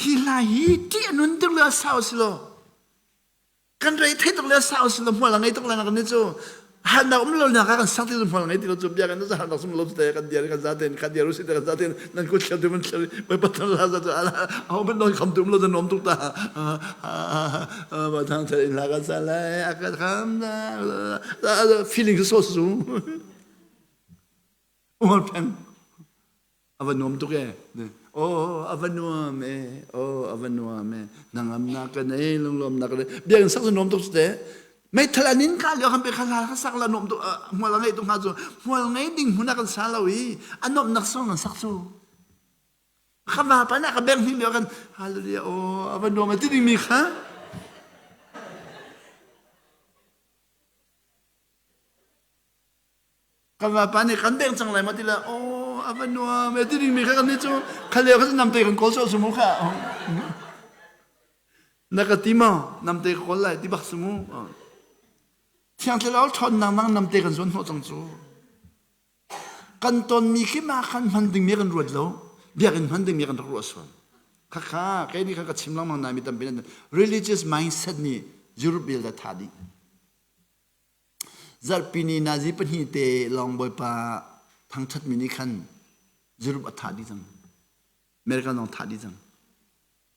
[SPEAKER 1] Hi hla hi ṭih a nun tuk lio sau si lo. Kan rei thei tuk le sau si lo hmual a ngei tuk lengah kan nih cu harnak um lo nak ah kan sak ti cu hmual ngei ti lo cu biakinn cu harnak sum lo te kan diar kan zaten kan diar usi te kan zaten nan kut thler tu man thler bai pathan la za cu ho man non kham tum lo za nom tuk ta ba thang thler in la kan sa lai a ka kham feeling so su umar peng A va nuam tuk ee. Aw, a va nuam ee. Aw, a va nuam ee. Hnangamnak ka nei, lunglawmnak ka nei. Biakinn sak cu nuam tuk te. Meithal an in ka lio kan pe kha hla ka sak la nuam tuk hmual a ngei tuk hnga cu hmual ngei ding hmun ah kan sa lo i a nuamhnak song kan sak cu. Ka vapa nih a ka beng hni lio kan hallelujah aw a va nuam e ti dingmi kha Kan vapa nih kan deng cang lai ma ti le aw a va nuam e ti dingmi kha kan nih cu kha lio kha namte kan kawl sawh sumu kha na ka ti maw namte ka kawl lai ti bak sumu thiang thlarau ṭhawnnak nang namte kan zuan hnawh cang cu kan tonmi khi ma khan hman dingmi kan ruat lo biakinn hman dingmi kan rak ruah sual khakha kei nih kha ka chim lengmang na mi tampi nan religious mindset nih Europe bel da tha dih Zarhpini nazi pahnih te lawng Bawipa thangṭhatmi nih khan Europe a thah dih cang. American zong thah dih cang.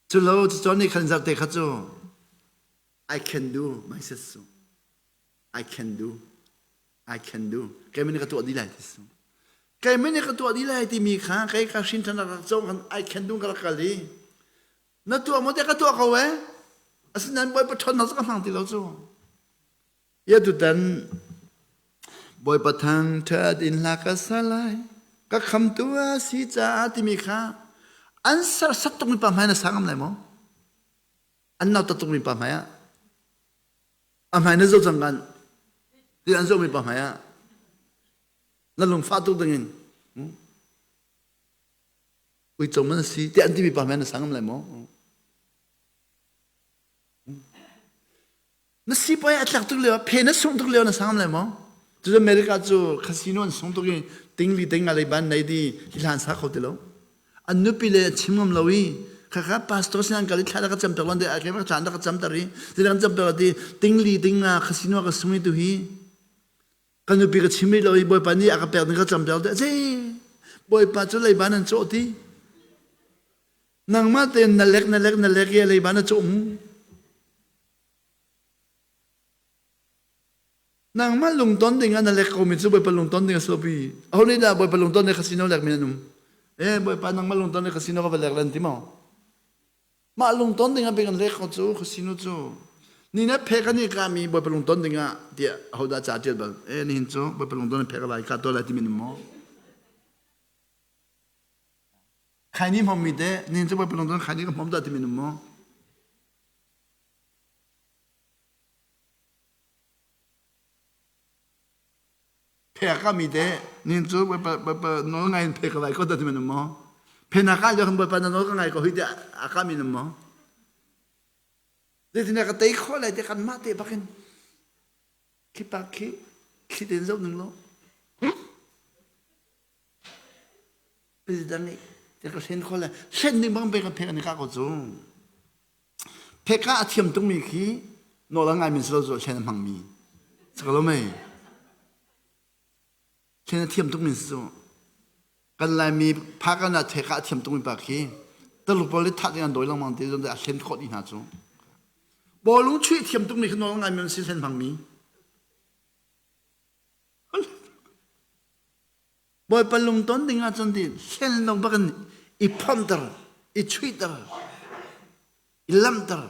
[SPEAKER 1] Cu lo cu nih khan zarte kha cu I can do my set su. I can do. I can do. Keimah nih ka tuah dih lai ti su. Keimah nih ka tuah dih lai timi kha kei ka hrin ṭhan rak cong khan I can do ka rak kal i na tuah maw te ka tuah ko eh. Asinain Bawipa ṭhawnnak cu ka hmang ti lo cu. Ia tutan Bawipa thangṭhat in hla ka sa lai, ka khamtu a si caah timi kha an serhsat tukmi pa hmai na sa ngam lai maw? An nautat tukmi pa hmai ah a hmai na zoh cang kan ti an zohmi pa hmai ah na lungfah tuk dingin uico man si ti an timi pa hmai na sa ngam lai maw? Na sipai a tlak tuk lio phe na sungh tuk lio na sang lai maw? Cu America cu casino an sung tuk i tingli ting nga lei ban nei di hi hlan sa kho ti lo. An nupi le chim ngam lo i khakha pastor sin an kal i thla ka cam ter lon de a ke ka chan ka cam ter i ti kan cam ter ti tingli ting nga casino ka sung i tu hi ka nupi ka chim rih lo i bawipa nih a ka pek ding ka cam ter te ce bawipa cu leiba nan cawh ti nangmah tein na lek na lek na lek i leiba na cawh mu Nangmah lungton ding ah na lek komi cu Bawipa lungton ding a si lo pi. Aho nih dah Bawipa lungton le casino lek mi nan um? Eh Bawipa nangmah lungton le casino ka va lek lan ti maw? Mah lungton ding ah bik an lek ko cu casino cu. Ni na phek an i kami Bawipa lungton ding ah tiah aho dah ca ṭial bal? Eh nihin cu Bawipa lungton in phek a lai ka tuah lai timi nan maw? Khaini hmawmmi te nihin cu Bawipa lungton khaini ka hmawm dah timi nan maw? Phek a mi te nin cu bawipa nawl ngai in phek ka vai ko ta ti man maw phenak ah lio bawipa na nawl ka ngai ko hi te a ka mi nam maw zeitin ka tei kho lai te kan mah te bakin khi pa khi khi ten zoh ning lo president nih te ka hlen kho le hlen ding bang pe ka phek ani ka ko cu Pheka a thiam tungmi khi nawl a ngaimi si lo cu hlen a hmangmi. Si ko lo mei? Hlen a thiam tukmi si cu. Kan Laimi phakan ah pheka a thiam tukmi pa khi Taluk pawl nih thah ding an dawi lengmang ti zon a hlen khawh dih hna cu. Bawlung chuih thiam tukmi khi nawl a ngaimi an si hlen hmangmi. Bawipa lungton ding ahcun ti hlen lo bak in i phomter, i chuihter, i lamhter.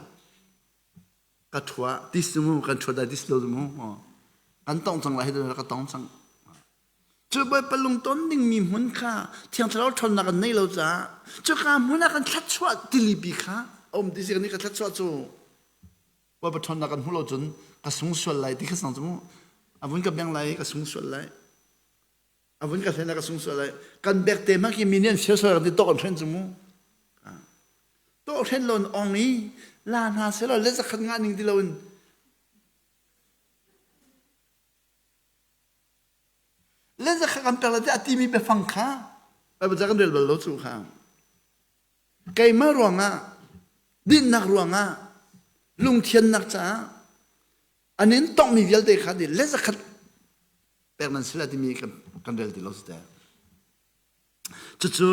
[SPEAKER 1] Ka thua tis mu kan thua dai tis lo mu kan tong cang lai hi ka tong cang. Cu Bawipa lungton ding mi hmun kha Thiang Thlarau ṭhawnnak an nei lo caah cuka hmun ah kan thlatchuah tilipi kha a um ti si kan ka thlatchuah cu Bawipa ṭhawnnak kan hmuh lo cun ka sung sual lai ti kha sang cu mu a vun ka beng lai ka sung sual lai a vun ka hlen ka sung sual lai kan bek te hmang khi mi nih an sial sual ti tok an hren cu mu to hren lon ong i la hna selaw le zakhat nga ning ti loin le zakhat kan pek la ti a timi biafang kha Bible ca kan rel bal lo cu kha keimah ruangah dinnak ruangah lungthiannak caah an in tonghmi vialte kha di le zakhat pek nan si lai timi kan rel ti lo si te cucu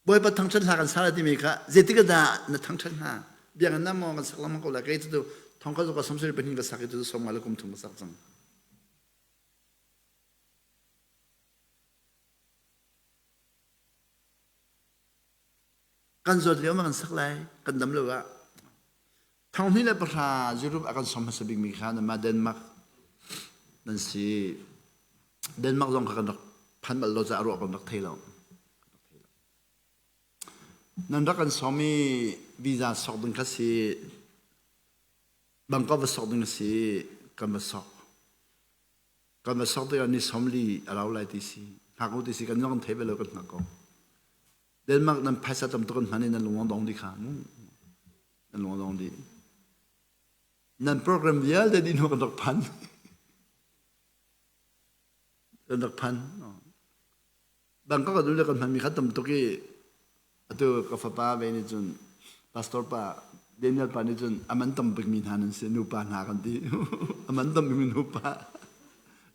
[SPEAKER 1] Bawipa thangṭhat hla kan sa lai timi kha zeitik dah na thangṭhat hna biakinn ah maw kan sak lengmang ko lai kei cu thong ka zuka samsari pahnih ka sak i cu som nga le kum thum ka sak cang kan zawt lio ma kan sak lai kan dam lo ah 2010 Europe a kan som hmasa bikmi kha nanmah Denmark nan si. Denmark zong kha kan rak phan bal lo caah ruah kan rak thei lo. Nan rak kan som i visa sok ding kha si Bangkok va sok ding a si kan va sok. Kan va sok tikah ni somli a rau lai ti si. Hngak u ti si kan zong kan thei ve lo kan hngak ko. Denmark nan phaisa tam tuk an hman i nan lung dong dih kha mu. Nan lung dong dih. Nan program vialte dih hnu kan rak phan. Kan rak phan. Bangkok ah le kan hmanmi kha tam tuk i atu ka fapa ve nih cun pastor pa Daniel pa nih cun a man tam bikmi hna nan si nupa hna kan ti. A man tam bikmi nupa.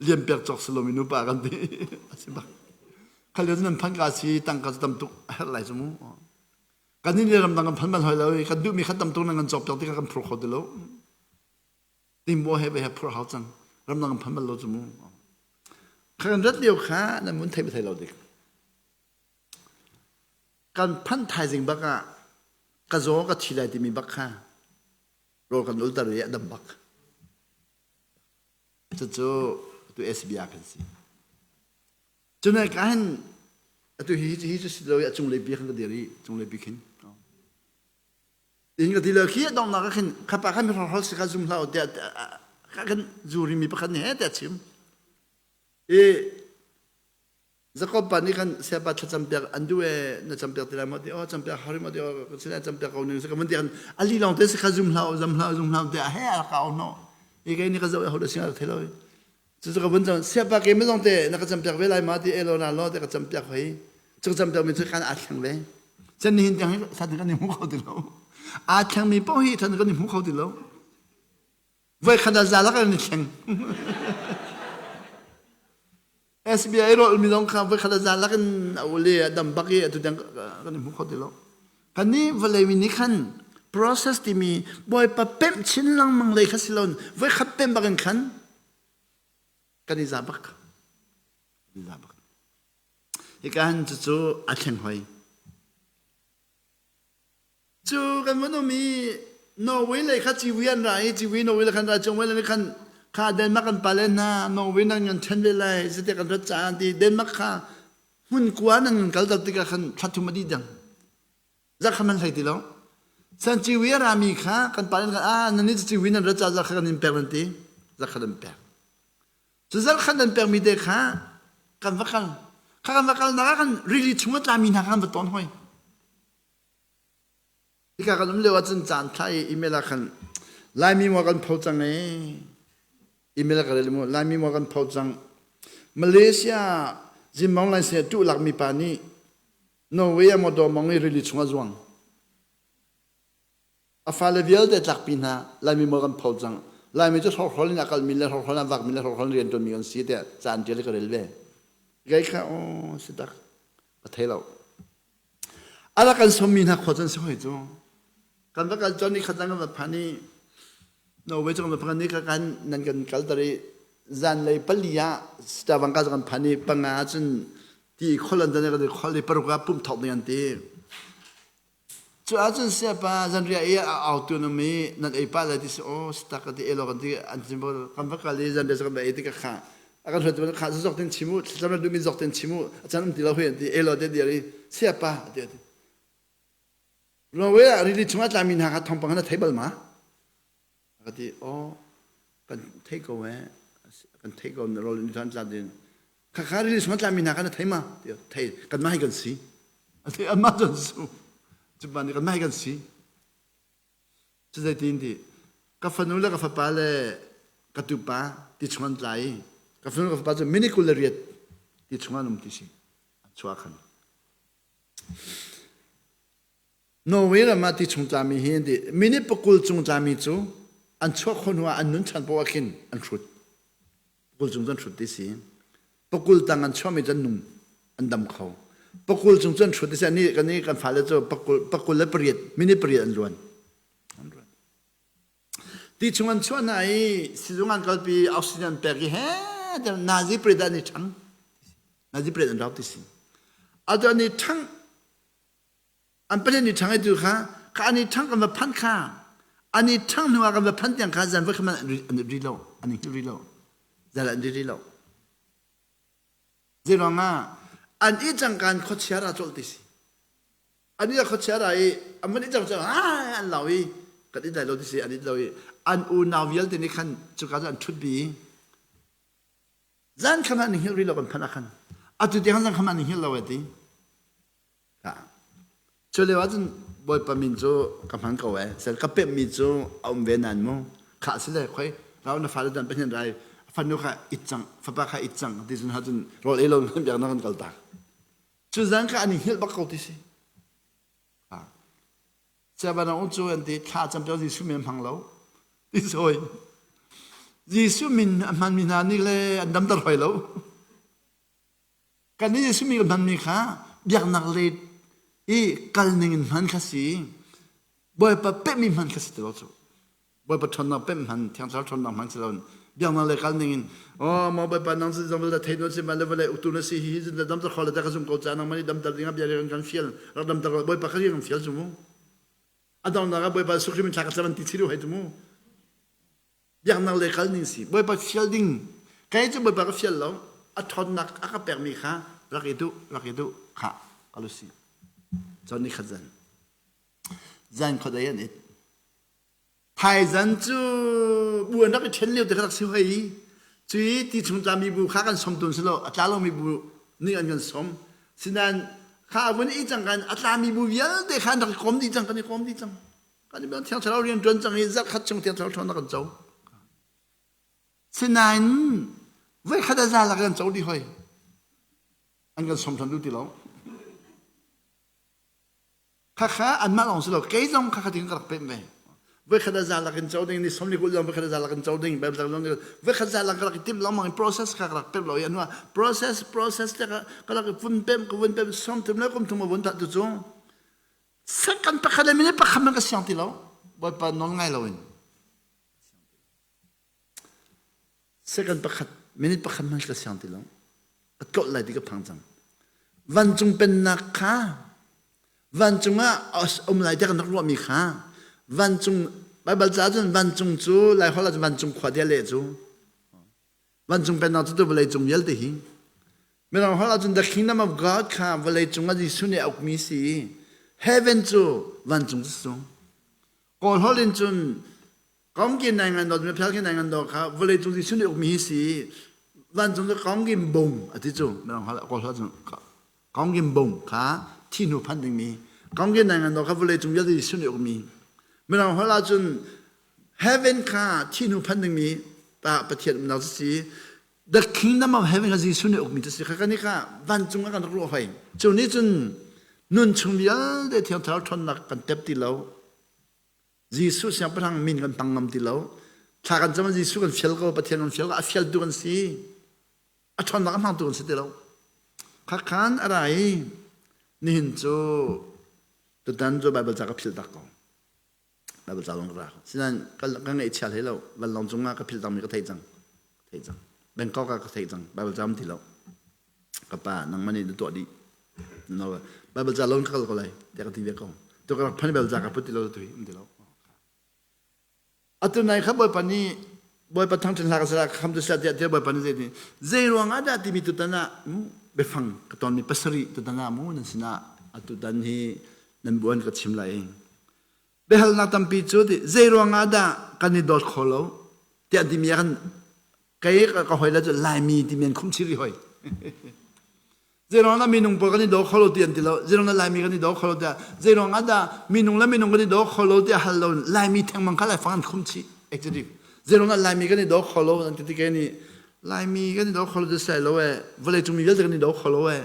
[SPEAKER 1] Lian pek cawk si lomi nupa kan ti. A si bak. Khal lio nan phan ka si tangka cu tam tuk a herh lai cu mu. Kan nih le ramdang kan phan bal hoi lo i kan duhmi kha tam tuk nan kan cawk piak tikah kan phur kho ti lo. Timbo he ve he phur hau cang. Ramdang kan phan bal lo cu mu. Kha kan rat lio kha nan mun thei thei lo dik. Kan phan thaizing bak ah ka zaw ka thi lai timi bak kha rawl kan ulter i a dam bak. Cucu tu SBR kan si. Cunai ka hin atu hi hi cu si lo i a cunglei pi khan ka dir i cunglei pi khin. Tin ka ti lo khi donghnak ah khin khapa khan mi hrokhol si kha zum hlah u tiah kan zuri mi pakhat nih he tiah chim. I Jakob pa nih khan siapa thlacam piak an duh e na cam piak ti lai maw ti oh cam piak hari maw ti oh ka sinah cam piak ko ning ka mun ti khan ali lawng te si kha zum hlah zum hlah zum hlah tiah he a ka no i kei ni ka zoh ho da singa thei lo cu cu ka vun cam siapa ke mi zong te na ka cam piak ve lai ma ti elo na lo te ka cam piak hoi cu ka cam piak mi cu kan a thleng ve chan ni hin tiang hi sa kan i hmu kho ti lo aa thleng mi paoh hi than kan i hmu kho ti lo voi khat ah za lak an i thleng SBI rawl mi zong kha voi khat ah za lak in a ule a dam bak i atu tiang kan i hmu kho ti lo kan nih vawlei mi nih khan process timi bawipa pemh chin lengmang lei kha si lo voi khat pemh bak in khan kan i za bak kan i za bak hika han cucu a thleng hoi Cu kan van um i Norway lei kha civui an ra i civui Norway lei khan ra cung lei khan kha Denmark kan pale hna Norway nan kan ṭhen ve lai zite kan rat caah ti Denmark kha hmun kua nan kan kalter tikah khan thla thum a dih dang zarh kha man hlei ti lo san civui a rami kha kan pale khan ah nan nih civui nan rat caah zarh kha kan in pek nan ti zarh kha nan pek cu zarh khan nan pekmi te kha kan va kal kha kan va kal nak ah khan rili chung a tlami hna kha kan va ton hoi Hika kan um lio ahcun caan thla i email ah khan Laimi maw kan pho cang i email ka rel mu Laimi maw kan pho cang Malaysia Zimbabwe lai se tu lak mi pa nih Norway ah motor mong i rili chung a zuang a fale vialte tlakpi hna Laimi maw kan pho cang Laimi cu hrokhrawl in a kalmi le hrokhrawl in a vakmi le hrokhrawl in rian ṭuanmi kan si tiah caan ṭial ka rel ve kei kha aw si tak ka thei lo A rak kan sawmmi hna khua cu an si hoi cu. Kan va kal cun nikhat kan va phan i Norway cu kan va phan ni kan nan kan kalter i zanlei pali ah Stavanger cu kan phan i panga cun ti khol an kan i khol i paruk ah pumh thawk ding an ti. Cu ahcun siapa zanriah i a autu na mi nan ei pah lai ti si aw stak ka ti elo kan ti an ti kan va kal i zanriah cu kan va ei ti ka kha a kan hruaitu kha zok ten chim u thlacam duhmi zok ten chim u a can um ti lo hui an ti elo te dir i siapa ti ti Norway ah rili chungah tlami hna kha thawngpang na thei bal ma ka ti aw kan thei ko eh kan thei ko na rol in tlan tlan din kha kha rili chungah tlami hna kha na thei ma ti thei kan mah hi kan si a ti amma cun su cu ban kan mah hi kan si Cu zeitin ti ka fanu le ka fapa le ka tupa ti chung an tla i ka fanu le ka fapa cu minute 28 ti chung an um ti si an chuah khan. Norway ram ah ti chung tlami hi an ti minute pakul cung tlami cu an chuah khawh hnu ah an nun chan poah ah khin an hrut. Pakul cung cu an hrut ti si. Pakul tang an chuahmi cu an nung an dam kho. Pakul cung cu an hrut ti si. Ani kan kan fale cu pakul pakul le pariat minute pariat an luan. An luan. Ti chung an chuah hna i sizung an kalpi oxygen an pek i he nazi pariat an i ṭhang. Nazi pariat an rau ti si. Atu an i ṭhang an pahnih ni ṭhang i tu kha kha an i ṭhang kan va phanh kha an i ṭhang hnu ah kan va phanh tiang kha zan voi khat an i ri lo an i hngilh rih lo zan an ri rih lo zeiruang ah an i cangkan khuachia ra colh ti si an i khuachia ra i an van i cang cang an lau i kan i dai lo ti si an i lo i an unau vialte nih khan cuka cu an ṭhut bi zan khan an i hngilh rih lo kan phanh ah khan atu tiang zan khan an i hngilh lo e ti Cu lio ahcun Bawipa min cu ka hman ko ee. Sel ka pemhmi cu a um ve nain mu. Khah si le khoi rau na fale dan Pathian rai fanu kha it cang fapa kha it cang ti cun hacun rawl ei lo in biaknak kan kal tak. Cu zan kha an i hngilh bak ko ti si. Siabanang cu an ti thla cam piak Jesuh min hmang lo. Ti sawi. Jesuh min a hmanmi hna nih le an damter hoi lo. Kan nih Jesuh mi kan hmanmi kha biaknak le i kal ning in hman kha si. Bawipa pehmi hman kha si ti lo cu. Bawipa ṭhawnnak pemh hman, Thiang Thlarau ṭhawnnak hman si loin biaknak le kal ning in oh maw Bawipa nang cu zong le thei no si ma le vawlei uktu na si hi hi zun damter kho le ta ka zum ko ca nang mani damter ding ah bia kan kan fial rak damter ko Bawipa kha kan fial cu mu a donghnak ah Bawipa sukrim in thla ka cam an ti chiru hei tu mu biaknak le kal ning si Bawipa fial ding kei cu Bawipa ka fial lo a ṭhawnnak a ka pekmi kha rak i duh rak i duh kha ka lu si cun ni khat zan zan khuadei an it Thaizan cu bu an rak i ṭhen lio te kha rak si hoi i cui ti chung tlami bu kha kan som tawn si lo a tla lomi bu nih an kan som sinain kha a vun i cang kan a tlami bu vialte kha an rak i kom dih cang kan i kom dih cang kan i thiang thlarau rian ṭuan cang i zarh khat chung thiang thlarau ṭhawnnak kan co sinain voikhat a za lak kan co dih hoi an kan som ṭhan duh ti lo Khakha anmah lawng si lo kei zong khakha ding ka rak pemh ve. Voikhat a za lak in co ding ni somli kul zong voikhat a za lak in co ding Bible zong voikhat za lak ka rak i timh lengmang in process kha ka rak pemh lo i anu process process te ka ka rak i vun pemh ka vun pemh som thum le kum thum a vun that tu cu second pakhat le minute pakhat man ka siang ti lo Bawipa nawl ngai lo in Second pakhat, minute pakhat hmanh ka siang ti lo. Ka tlolh lai ti ka phang cang. Vancung pennak kha vancung ah um lai tiah kan rak ruahmi kha vancung Baibal ca cun vancung cu Laiholh ah cun vancung khua tiah leh cu vancung pennak cu tu vawlei cung vialte hi Mirang holh ahcun the kingdom of God kha vawlei cung ah Jesuh nih a ukmi si heaven cu vancung cu sung Kawl holh in cun Kongkin nai ngan do phel kin nai ngan do kha vawlei cung Jesuh nih ukmi hi si vancung cu kongkin bung a ti cu mirang holh kawl holh cun kongkin bung kha thi hnu phan dingmi kongkin nai ngan do kha vawlei cung vialte Jesuh nih ukmi mirang holh ahcun heaven kha thi hnu phan dingmi pa Pathian umnak cu si the kingdom of heaven kha Jesuh nih ukmi cu si kha kan i kha vancung ah kan rak ruah hoi cu nih cun nun chung vialte thiang thlarau ṭhawnnak kan tep ti lo Jesuh siangpahrang min kan hmang ngam ti lo. Thla kan cam Jesuh kan fial ko, Pathian kan fial ko, a fialtu kan si. A ṭhawnnak a hmangtu kan si ti lo. Khakhan a ra i nihin cu tutan cu Baibal ca ka philh tak ko. Baibal ca zong ka ra. Sinain ka, ka ngaihchia hlei lo. Vanlawng cungah ka philh takmi ka theih cang. Theih cang. Bangkok ah ka theih cang. Baibal ca um ti lo. Ka pa nangmah nih na tuah dih. No, Bible ca lon ka kal ko lai tiah ka ti ve ko. Tu ka rak phan Bible ca ka put ti lo tu hi um ti lo. Atu nai kha Bawipa nih Bawipa thangṭhat hla ka sala kham tu sila tiah tiah Bawipa nih zei ti zei ruang ah dah timi tutan ah mu biafang ka ton mi pasarih tutan ah mu nan sinah atu tan hi nan buan ka chim lai. Biahalnak tampi cu ti zei ruang ah dah kan i dawt kho lo tiah timi ah kan kei ka hoi le cu Laimi timi an khum chiri hoi. Zeiruang dah minung pawl kan i daw kho lo ti an ti lo. Zeiruang dah Laimi kan i daw kho lo tiah zeiruang ah dah minung le minung kan i daw kho lo tiah hal lo Laimi thengmang kha Laifang an khum chih. Actually, zeiruang dah Laimi kan i daw kho lo an ti ti kei nih Laimi kan i daw kho lo ti sai lo eh vawlei cung mi vialte kan i daw kho lo eh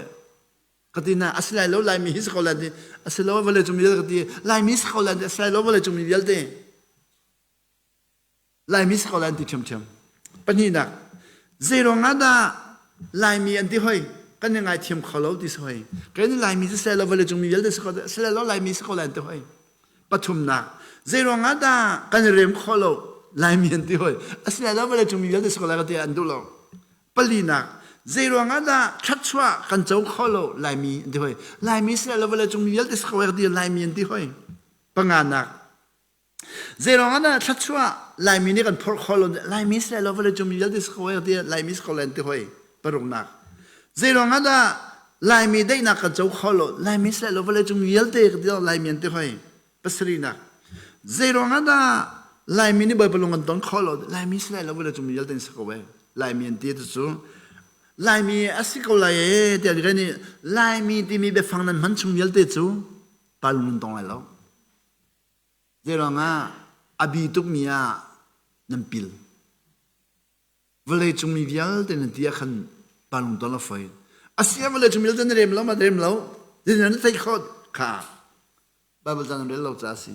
[SPEAKER 1] ka ti na a si lai lo Laimi hi si ko lai ti a si lo vawlei cung mi vialte ka ti Laimi si ko lai ti a si lai lo vawlei cung mi vialte Laimi si ko lai an ti ṭhiamṭhiam. Pahnihnak, zeiruang ah dah Laimi an ti hoi? Kan i ngaithiam kho lo ti si hoi. Kan i Laimi si seh lo vawleicung mi vialte si ko si lo Laimi si ko lai an ti hoi. Pathumnak, zeiruang ah dah kan i rem kho lo Laimi an ti hoi. A si lai lo vawleicung mi vialte si ko lai ka ti an duh lo. Palinak, zeiruang ah dah thluachuah kan co kho lo Laimi an ti hoi. Laimi si lai lo vawleicung mi vialte si ko lai ka ti Laimi an ti hoi. Panganak, Zeiruang ah dah thluachuah Laimi nih kan phorh kho lo Laimi si lo vawlei cung mi vialte si ko ti Laimi si ko len ti hoi paruknak. Zeiruang ah dah Laimi daihnak kan co kho lo Laimi si lo vawlei cung mi vialte ka ti Laimi an ti hoi pasarihnak. Zeiruang ah dah Laimi nih Bawipa lung kan ton kho lo Laimi si lo vawlei cung mi vialte si ko e Laimi an ti cu Laimi a si ko lai e tiah kan nih Laimi timi biafang nan hman chung vialte cu pa lung nan tong lai lo. Zeiruangah a bi tukmi ah nan pil? Vawleicung mi vialte nan ti ah khan pa lungton a foi. A si ah vawleicung vialte na rem lo ma rem lo? Zeitin na theih khawh? Kha Baibal ca nan rel lo ca a si.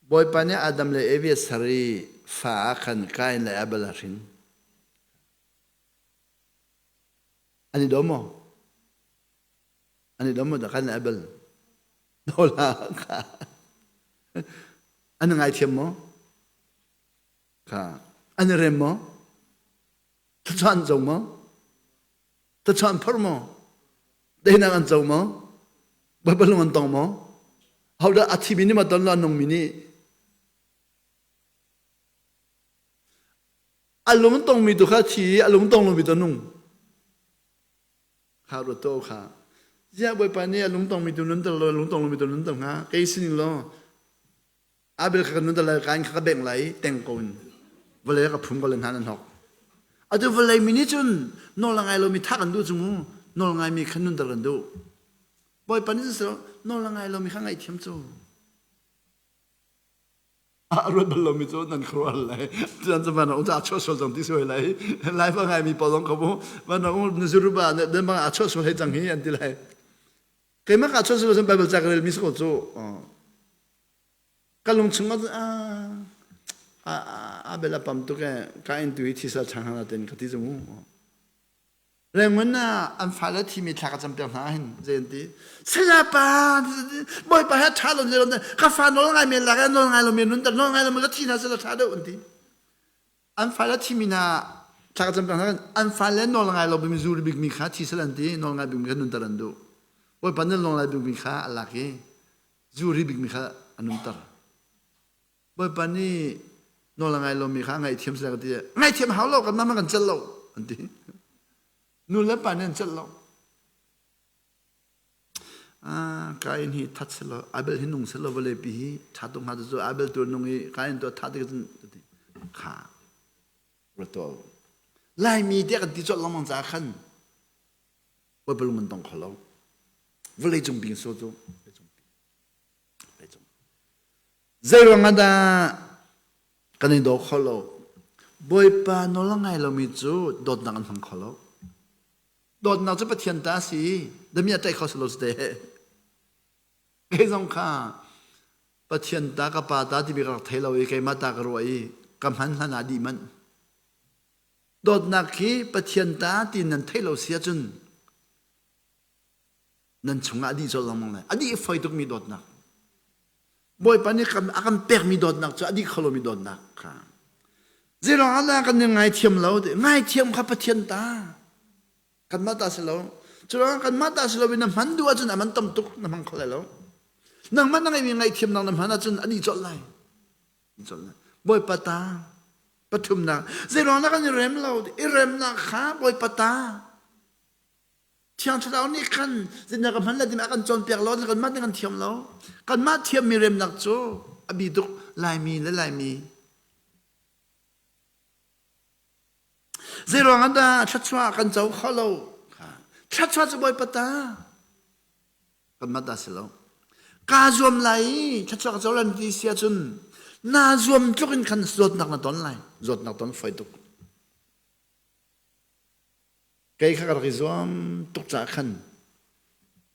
[SPEAKER 1] Bawipa nih Adam le Evi a ser i fa ah khan Kain le Abel a hrin. An i daw maw? An i dom maw kan Abel? Dola kha. An ngaithiam maw? Kha. An i rem maw? Thluachuah an co maw? Thluachuah an phorh maw? Deinak an co maw? Baibal lung an tong maw? Hodah a thimi nih ma ton lo a nungmi nih a lung tongmi tu kha thi i a lung tong lomi tu a nung. Kha ruat to kha. Ziah Bawipa nih a lung tongmi tu nunter lo a lung tong lomi tu nunter hnga? Kei sining law Abel kha ka nunter lai Kain kha ka bengh lai teng ko in vawlei ka phum ko le hna nan hok. Atu vawlei mi nih cun nawl a ngai lomi thah kan duh cu mu nawl ngaimi kha nunter kan duh. Bawipa nih cun nawl a ngai lomi kha ngaihthiam cu. A ruat bal lomi cu nan khuaruah lai. Tuan cu van um a chuah sual cang ti suai lai. Lai fa ngaimi pawl zong kho mu. Van um nuzuruba den bang a chuah sual hei cang hi an ti lai. Keimah ka chuah sual cun Bible ca ka rel mi si ko cu. Ka lung chung ah a bel a pam tuk e ka in tu hi thisa chang hna ten ka ti cu mu. Rengun ah an fale thimi thla ka campiak hna hin zei an ti saya pa bawipa he ṭha lo ne ka fa nawl ngai men lak nawl ngai lo men nun nawl ngai lo men ka thi hna seh ṭha deuh an ti an fale thimi hna thla ka campiak hna an fale nawl ngai lo bimi zuri bikmi kha thi sel an ti nawl ngai bikmi kha nunter an duh bawipa nih nawl ngai bikmi kha a lak i zuri bikmi kha a nunter Bawipa nih nawl a ngai lomi kha a ngaihthiam seh ka ti. Ngaihthiam hau lo kan mah kan celh lo an ti. Nu le pa nih an celh lo. Ah, Kain hi that selaw Abel hi nung selaw vawlei pi hi tha tuk hnga cu Abel tu nung i Kain tu tha tik cun kha ratol Laimi tiah kan ti colh lengmang caah khan Bawipa lung an tong kho lo. Vawlei cung bing so cu Zeiruang ah dah kan i daw kho lo? Bawipa nawl a ngai lomi cu dawtnak an hmang kho lo. Dawtnak cu Pathian ta a si i dami a ṭaih kho si lo si te. Kei zong kha Pathian ta ka pa ta timi ka rak thei lo i keimah ta ka ruah i ka hman hlan ah dih manh. Dawtnak hi Pathian ta ti nan theih lo si ahcun nan chungah a dih colh lengmang lai. A dih foi tukmi dawtnak. Bawipa nih a kan pekmi dawtnak cu a dih kho lomi dawtnak kha. Zeiruang ah dah kan i ngaithiam lo ti? Ngaithiam kha Pathian ta. Kanmah ta si lo. Curuangah kanmah ta si lo in na hman duh ahcun a man tam tuk na hmang kho lai lo. Nangmah na ngeihmi ngaihthiamnak na hman ahcun a dih colh lai. Colh lai. Bawipa ta. Pathumnak. Zeiruang dah kan i rem lo? I remnak kha Bawipa ta. Thiang Thlarau nih khan zeitindah ka hman lai timi a kan cawnpiak lo, kanmah nih kan thiam lo. Kanmah thiammi remnak cu a bi tuk Laimi le Laimi. Zeiruang ah dah thluachuah kan co kho lo? Thluachuah cu Bawipa ta. Kanmah ta si lo. Kaa zuam lai i thluachuah ka co lai ti si ahcun naa zuam tluk in khan zawtnak na ton lai. Zawtnak ton foi tuk. Kei kha ka rak i zuam tuk caah khan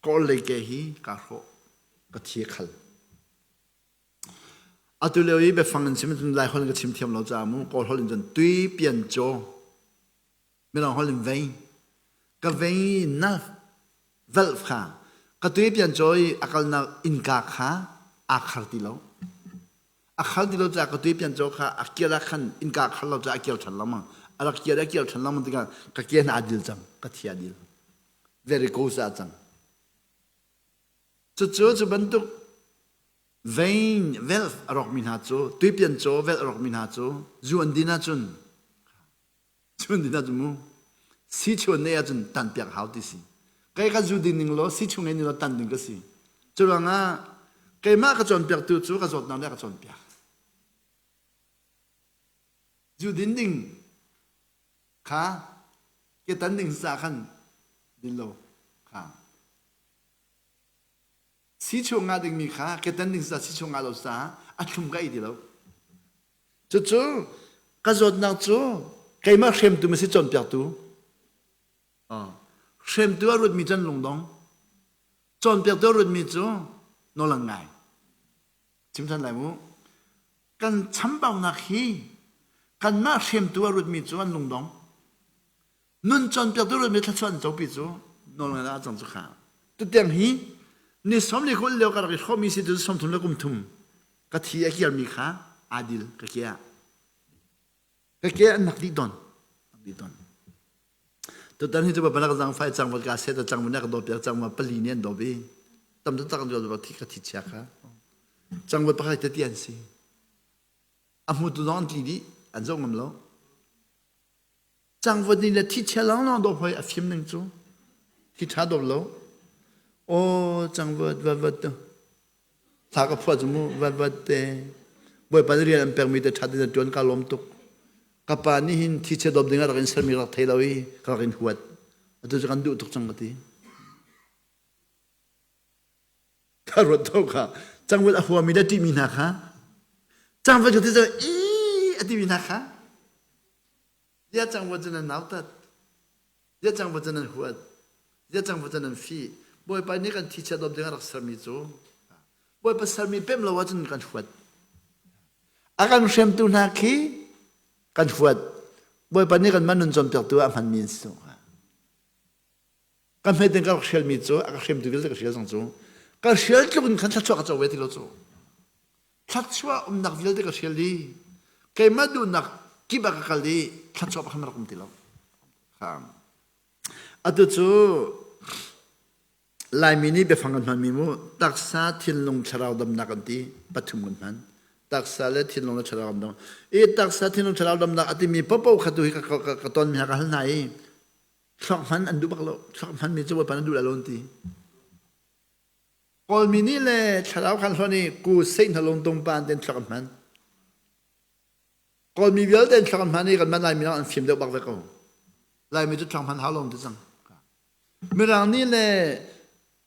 [SPEAKER 1] kawl lei ke hi kaa hrawh, ka thi a khal. Atu lio i biafang in chim cun Lai holh in ka chim thiam lo caah mu Kawl holh in cun tui pian caw Mirang holh in vei ka vei na valve kha ka tui pian caw i a kalnak innka kha aa khar ti lo. A khal ti lo caah ka tui pian caw kha a kial ah khan innka a khar lo caah a kial ṭhan lengmang. A rak kial a kial ṭhan lengmang tikah ka ke hna a dil cang, ka thi a dil. Varicose ah cang. Cucu cu bantuk vein valve a rawkmi hna cu tuipian caw valve a rawkmi hna cu zu an din ahcun Chun din ahcun mu si chuan nei ahcun tan piak hau ti si. Kei ka zu ding ning law si chung ngei ning law tan ding ka si. Curuangah keimah ka cawnpiaktu cu ka zawtnak nih a ka cawnpiak. Zu din ding kha ke tan ding sa khan din lo kha. Si chung nga dingmi kha ke tan ding sa si chung nga lo sa a thlum ka ei ti lo. Cucu ka zawtnak cu keimah hremtu ma si cawnpiaktu? Hremtu a ruatmi cu an lungdong. Cawnpiaktu a ruatmi cu nawl an ngai. Chim ṭhan lai mu. Kan chambaunak hi kanmah hremtu a ruatmi cu an lungdong. Nun cawnpiaktu a ruatmi thluachuah an copi cu nawl ngai ah a cang cu kha. Tutiang hi ni 40 lio ka rak i hrawhmi si cu 30 le kum thum ka thi a kirmi kha aa dil ka ke ah. Ka ke an nak dih don. Dih don. Tutan hi cu balak zang fai cang ka set cang na ka dawp piak cang ma pali ne an dawp i tam tak an dawp thi ka thi chia kha. Cangvut pakhat te ti an si. A hmutu zong an tli dih an zoh ngam lo. Cangvut nih le thi chia lawnglawng dawp hoi a fim ning cu. Thi ṭha dawp lo. Aw cangvut vatvat tu. Thla ka phuah cu mu vatvat te. Bawipa nih rian an pekmi te ṭha tein ṭuan ka lawm tuk. Ka pa nih hin thi chia dawp ding ah rak in sermi rak thei lo i ka rak in huat. Atu cu kan duh tuk cang ka ti. Ka ruat to kha cangvut a huami le ṭihmi hna kha cangvut cu ti cu i a timi hna kha zia cangvut cu nan nautat zia cangvut cu nan huat zia cangvut cu nan fih. Bawipa nih kan thichiat dawp ding a rak sermi cu Bawipa sermi pem lo ahcun kan huat. A kan hremtu hna khi kan huat. Bawipa nih kan nun cawnpiaktu ah a hmanmi an si. Ka hmet in ka rak hrialmi cu a ka hremtu vialte ka hrial cang cu. Ka hrial tluk in khan thluachuah ka co ve ti lo cu. Thluachuah umnak vialte ka hrial i keimah duhnak kip ah ka kal i thluachuah pakhat rak um ti lo. Atu cu Laimi nih biafang kan hmanmi mu taksa thinlung thlarau damnak kan ti pathum kan hman. Taksa le thinlung le thlarau damnak. I taksa thinlung thlarau damnak a timi popo kha tu hi ka, ka, ka ton mi ha ka hal hna i thluak hman an duh bak lo thluak hman mi cu Bawipa an duh lai lo an ti. Kawlmi nih le thlarau khan hluan i ku seih hna lung tung pa an ten thluak an hman. Kawlmi vialte an thluak an hman i kanmah Laimi an fim deuh bak ve ko. Laimi cu thluak hman hau lo an ti cang. Mirang nih le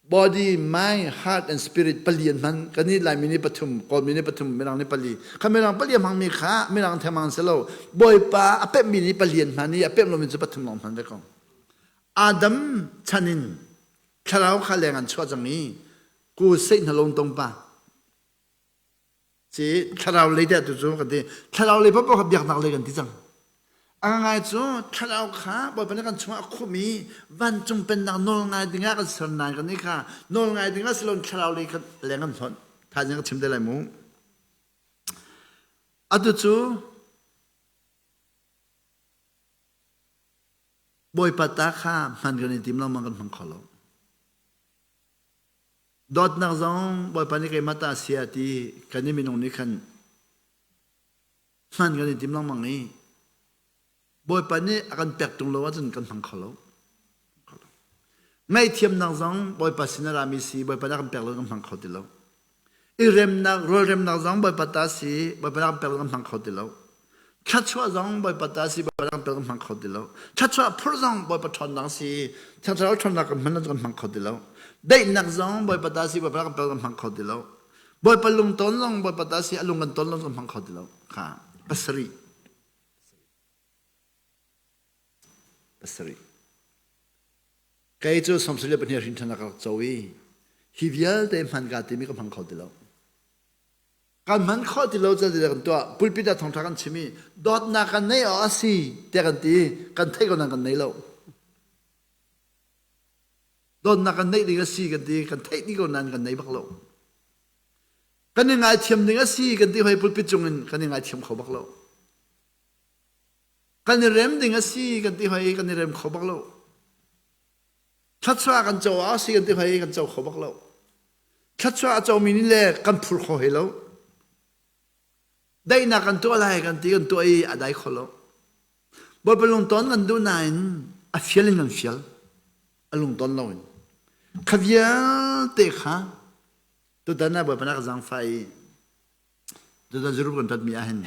[SPEAKER 1] body, mind, heart and spirit pali an hman. Kan nih Laimi nih pathum, Kawlmi nih pathum, Mirang nih pali. Kha Mirang pali a hmangmi kha Mirang thengmang si lo. Bawipa a pemhmi nih pali an hman i a pemh lomi cu pathum lawng hman ve ko. Adam chan in thlarau kha leng an chuah cang i ku seih hna lung tong pa Si thlarau lei tiah tu cu kan ti. Thlarau lei paohpaoh kha biaknak lei kan ti cang. A ngai cu thlarau kha Bawipa nih kan chungah a khumh i vancung pennak nawl ngai dingah kan ser nain kan nih kha nawl ngai dingah si loin thlarau lei kha leng kan hlonh. Thaizing ka chim te lai mu. Atu cu Bawipa ta kha hman kan i tim lengmang kan hmang kho lo. Dawtnak zong Bawipa nih keimah ta a si a ti kan i minung nih khan hman kan i tim lengmang i Bawipa nih a kan pek ṭung lo ahcun kan hmang kho lo. Ngaihthiamnak zong Bawipa sin a rami si Bawipa nih a kan pek lo kan hmang kho ti lo. I remnak, rualremnak zong Bawipa ta si Bawipa nih a kan pek lo kan hmang kho ti lo. Thluachuah zong Bawipa ta si Bawipa nih kan hmang kho ti lo. Thluachuah phurh zong Bawipa ṭhawnnak si Thiang Thlarau ṭhawnnak kan hman kan hmang kho ti lo. Daihnak zong Bawipa ta si Bawipa kan kan hmang kho ti lo. Bawipa lungton zong Bawipa ta si a lung kan ton lo kan hmang kho ti lo. Kha pasarih. Pasarih. Kei cu 32 hrin ṭhan ka rak co i hi vialte hman ka timi ka hmang kho ti lo. Kan hman khawh ti lo ca kan tuah. Pulpit ah thawngṭha kan chim i dawtnak kan neih awk a si tiah kan ti. Kan theih ko nain kan nei lo. Dawtnak kan neih ding a si kan ti. Kan theih dih ko nain kan nei bak lo. Kan i ngaithiam ding a si kan ti hoi pulpit cungin kan i ngaithiam kho bak lo. Kan i rem ding a si kan ti hoi kan i rem kho bak lo. Thluachuah kan co a si kan ti hoi kan co kho bak lo. Thluachuah a comi nih le kan phur kho hei lo. Daihnak kan tuah lai kan ti kan tuah i a dai kho lo. Bawipa lungton kan duh nain a fial in kan fial. A lungton loin. Kha vialte kha tutan ah Bawipa na ka zaangfah i tutan Jerup kan ṭatmi ah hin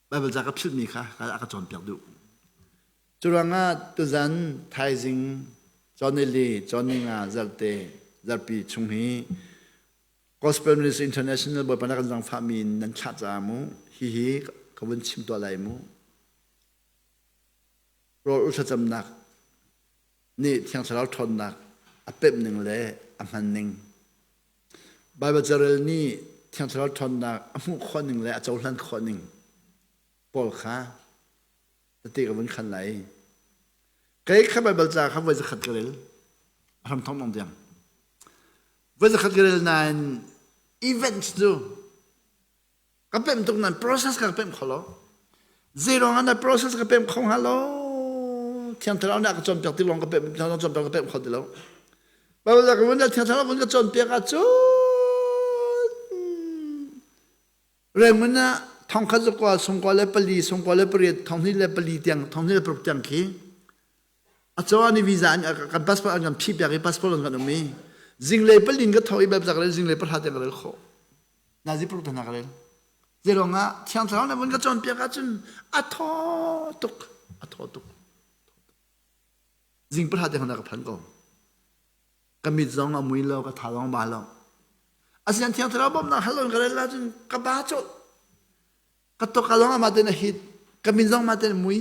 [SPEAKER 1] Baibal ca ka philhmi kha a ka cawnpiak duh. Curuangah tuzan thaizing cawnili cawnninga zarte zarpi chung hi Gospel Ministry International Bawipa na kan zangfahmi in nan thlah caah mu hihi ka vun chim tuah lai mu. Rawl ul thlacamnak nih Thiang Thlarau ṭhawnnak a pemh ning le a hman ning. Baibal carel nih Thiang Thlarau ṭhawnnak a hmuh khawh ning le a cohlan khawh ning pawl kha tete ka vun khan lai. Kei kha Baibal ca kha voi zakhat ka rel. A hram thong dong tiang. Voi zakhat ka rel nain events cu ka pemh tuk nain process ka pemh kho lo. Zeiruang ah na process ka pemh kho hnga lo? Thiang Thlarau nih a ka cawnpiak ti lawng ka pemh, Thiang Thlarau cawnpiak ka pemh kho ti lo. Bible ka vun Thiang Thlarau vun ka cawnpiak ahcun Rangoon ah thongkhat zakua sungkua le pali sungkua le pariat thonghnih le pali tiang thonghnih le paruk tiang khi a cawa ni visa an kan passport an kan phih piak i passport an kan um i zinglei palin ka tho i bab zak le zinglei pahra tiang ka rel khawh nazi paruk hna ka rel zeiruang ah thiang thlarau nih vun ka cawnpiak ahcun a thaw tuk a thaw tuk zing pahra tiang ka phan ko ka mit zong a mui lo ka tha zong ba lo asinain thiang thlarau bawmhnak hal loin ka rel ahcun ka ba colh ka tok ka zong amah tein a hit ka min zong mah tein a mui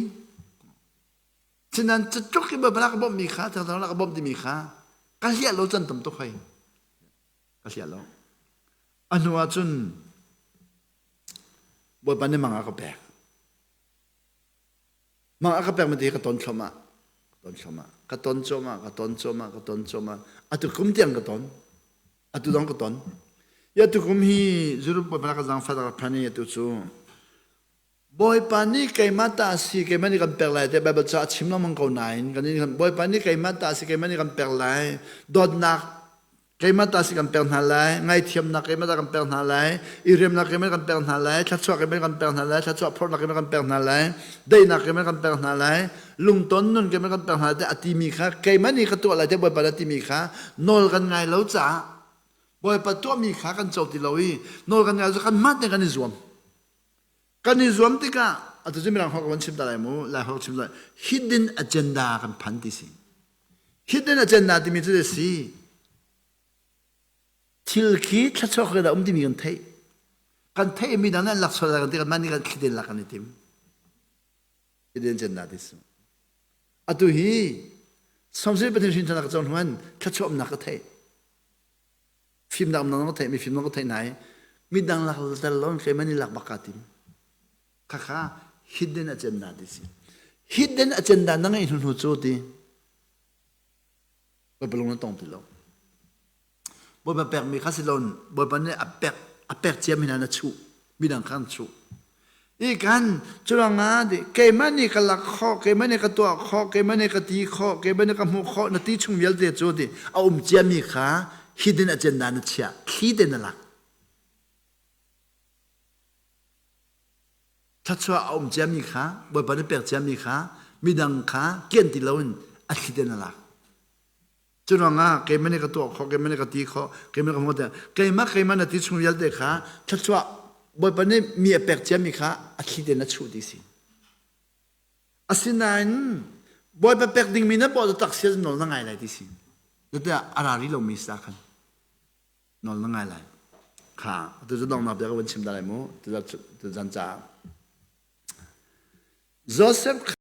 [SPEAKER 1] Sinan cutluk i Baibal ka bawmhmi kha thiang thlarau ka bawmh timi kha ka hliah lo can tam tuk hoi ka hliah lo a hnu ah cun Bawipa nih mang a ka pek Mang a ka pek ti ka ton thluahmah. Ka ton thluahmah. Ka ton cuahmah, ka ton cuahmah, ka ton cuahmah. Atu kum tiang ka ton. Atu dong ka ton. Ya tu kum hi Europe Bawipa ka zaangfah ka phan i atu cu Bawipa nih keimah ta a si keimah nih kan pek lai tiah Baibal ca a chim lengmang ko nain kan Bawipa nih keimah ta a si keimah nih kan pek lai dawtnak Keimah ta si kan pek hna lai, ngaithiamnak keimah ta kan pek hna lai, i remnak keimah kan pek hna lai, thluachuah keimah kan pek hna lai, thluachuah phorhnak keimah kan pek hna lai, daihnak keimah kan pek hna lai, lungton nun keimah kan pek hna lai tiah a timi kha keimah nih ka tuah lai tiah Bawipa nih a timi kha nawl kan ngai lo caah Bawipa tuahmi kha kan co ti lo i nawl kan ngai lo kanmah tein kan i zuam. Kan i zuam tikah atu cu mirang holh ka van chim ta lai mu, lai holh chim lai hidden agenda kan phan ti si. Hidden agenda timi cu a si. Thil khi thluachuah khi dah um timi kan theih. Kan theih mi dang nih an lak sual lai kan ti kan mah nih kan thli tein lak kan i tim. Hidden agenda ti si. Atu hi Samson Pathian hrin ṭhan ka cawng hnuan thluachuah umnak ka theih. Fimnak umnak ka theih mi fimnak ka theih nai midang lak tel lo hle man i lak bak ka tim. Khakha hidden agenda ti si. Hidden agenda na ngeih hnu hnu cu ti. Bawipa lung na tong ti lo. Bawipa pekmi kha si loin Bawipa nih a pek a pek ciami hna na chuh. Midang kha an chuh. I kan curuangah keimah nih ka lak khawh, keimah nih ka tuah khawh, keimah nih ka ti khawh, keimah nih ka hmuh khawh na ti chung vialte cu ti a um ciami kha hidden agenda na chiah, thli te na lak. Thluachuah a um ciami kha Bawipa nih pek ciami kha midang kha kian ti loin a thli te na lak. Cu ruangah keimah nih ka tuah khawh, keimah nih ka ti khawh, keimah nih ka hmuh tiah keimah keimah na ti chung vialte kha thluachuah Bawipa nih mi a pek ciami kha a thli tein a chuh ti si. Asinain Bawipa pek dingmi na paw tak sia nawl na ngai lai ti si. Zeitiah a ra rih lomi sa khan nawl na ngai lai. Kha atu cu donghnak bia ka van chim ta lai mu tu zan caah. Joseph.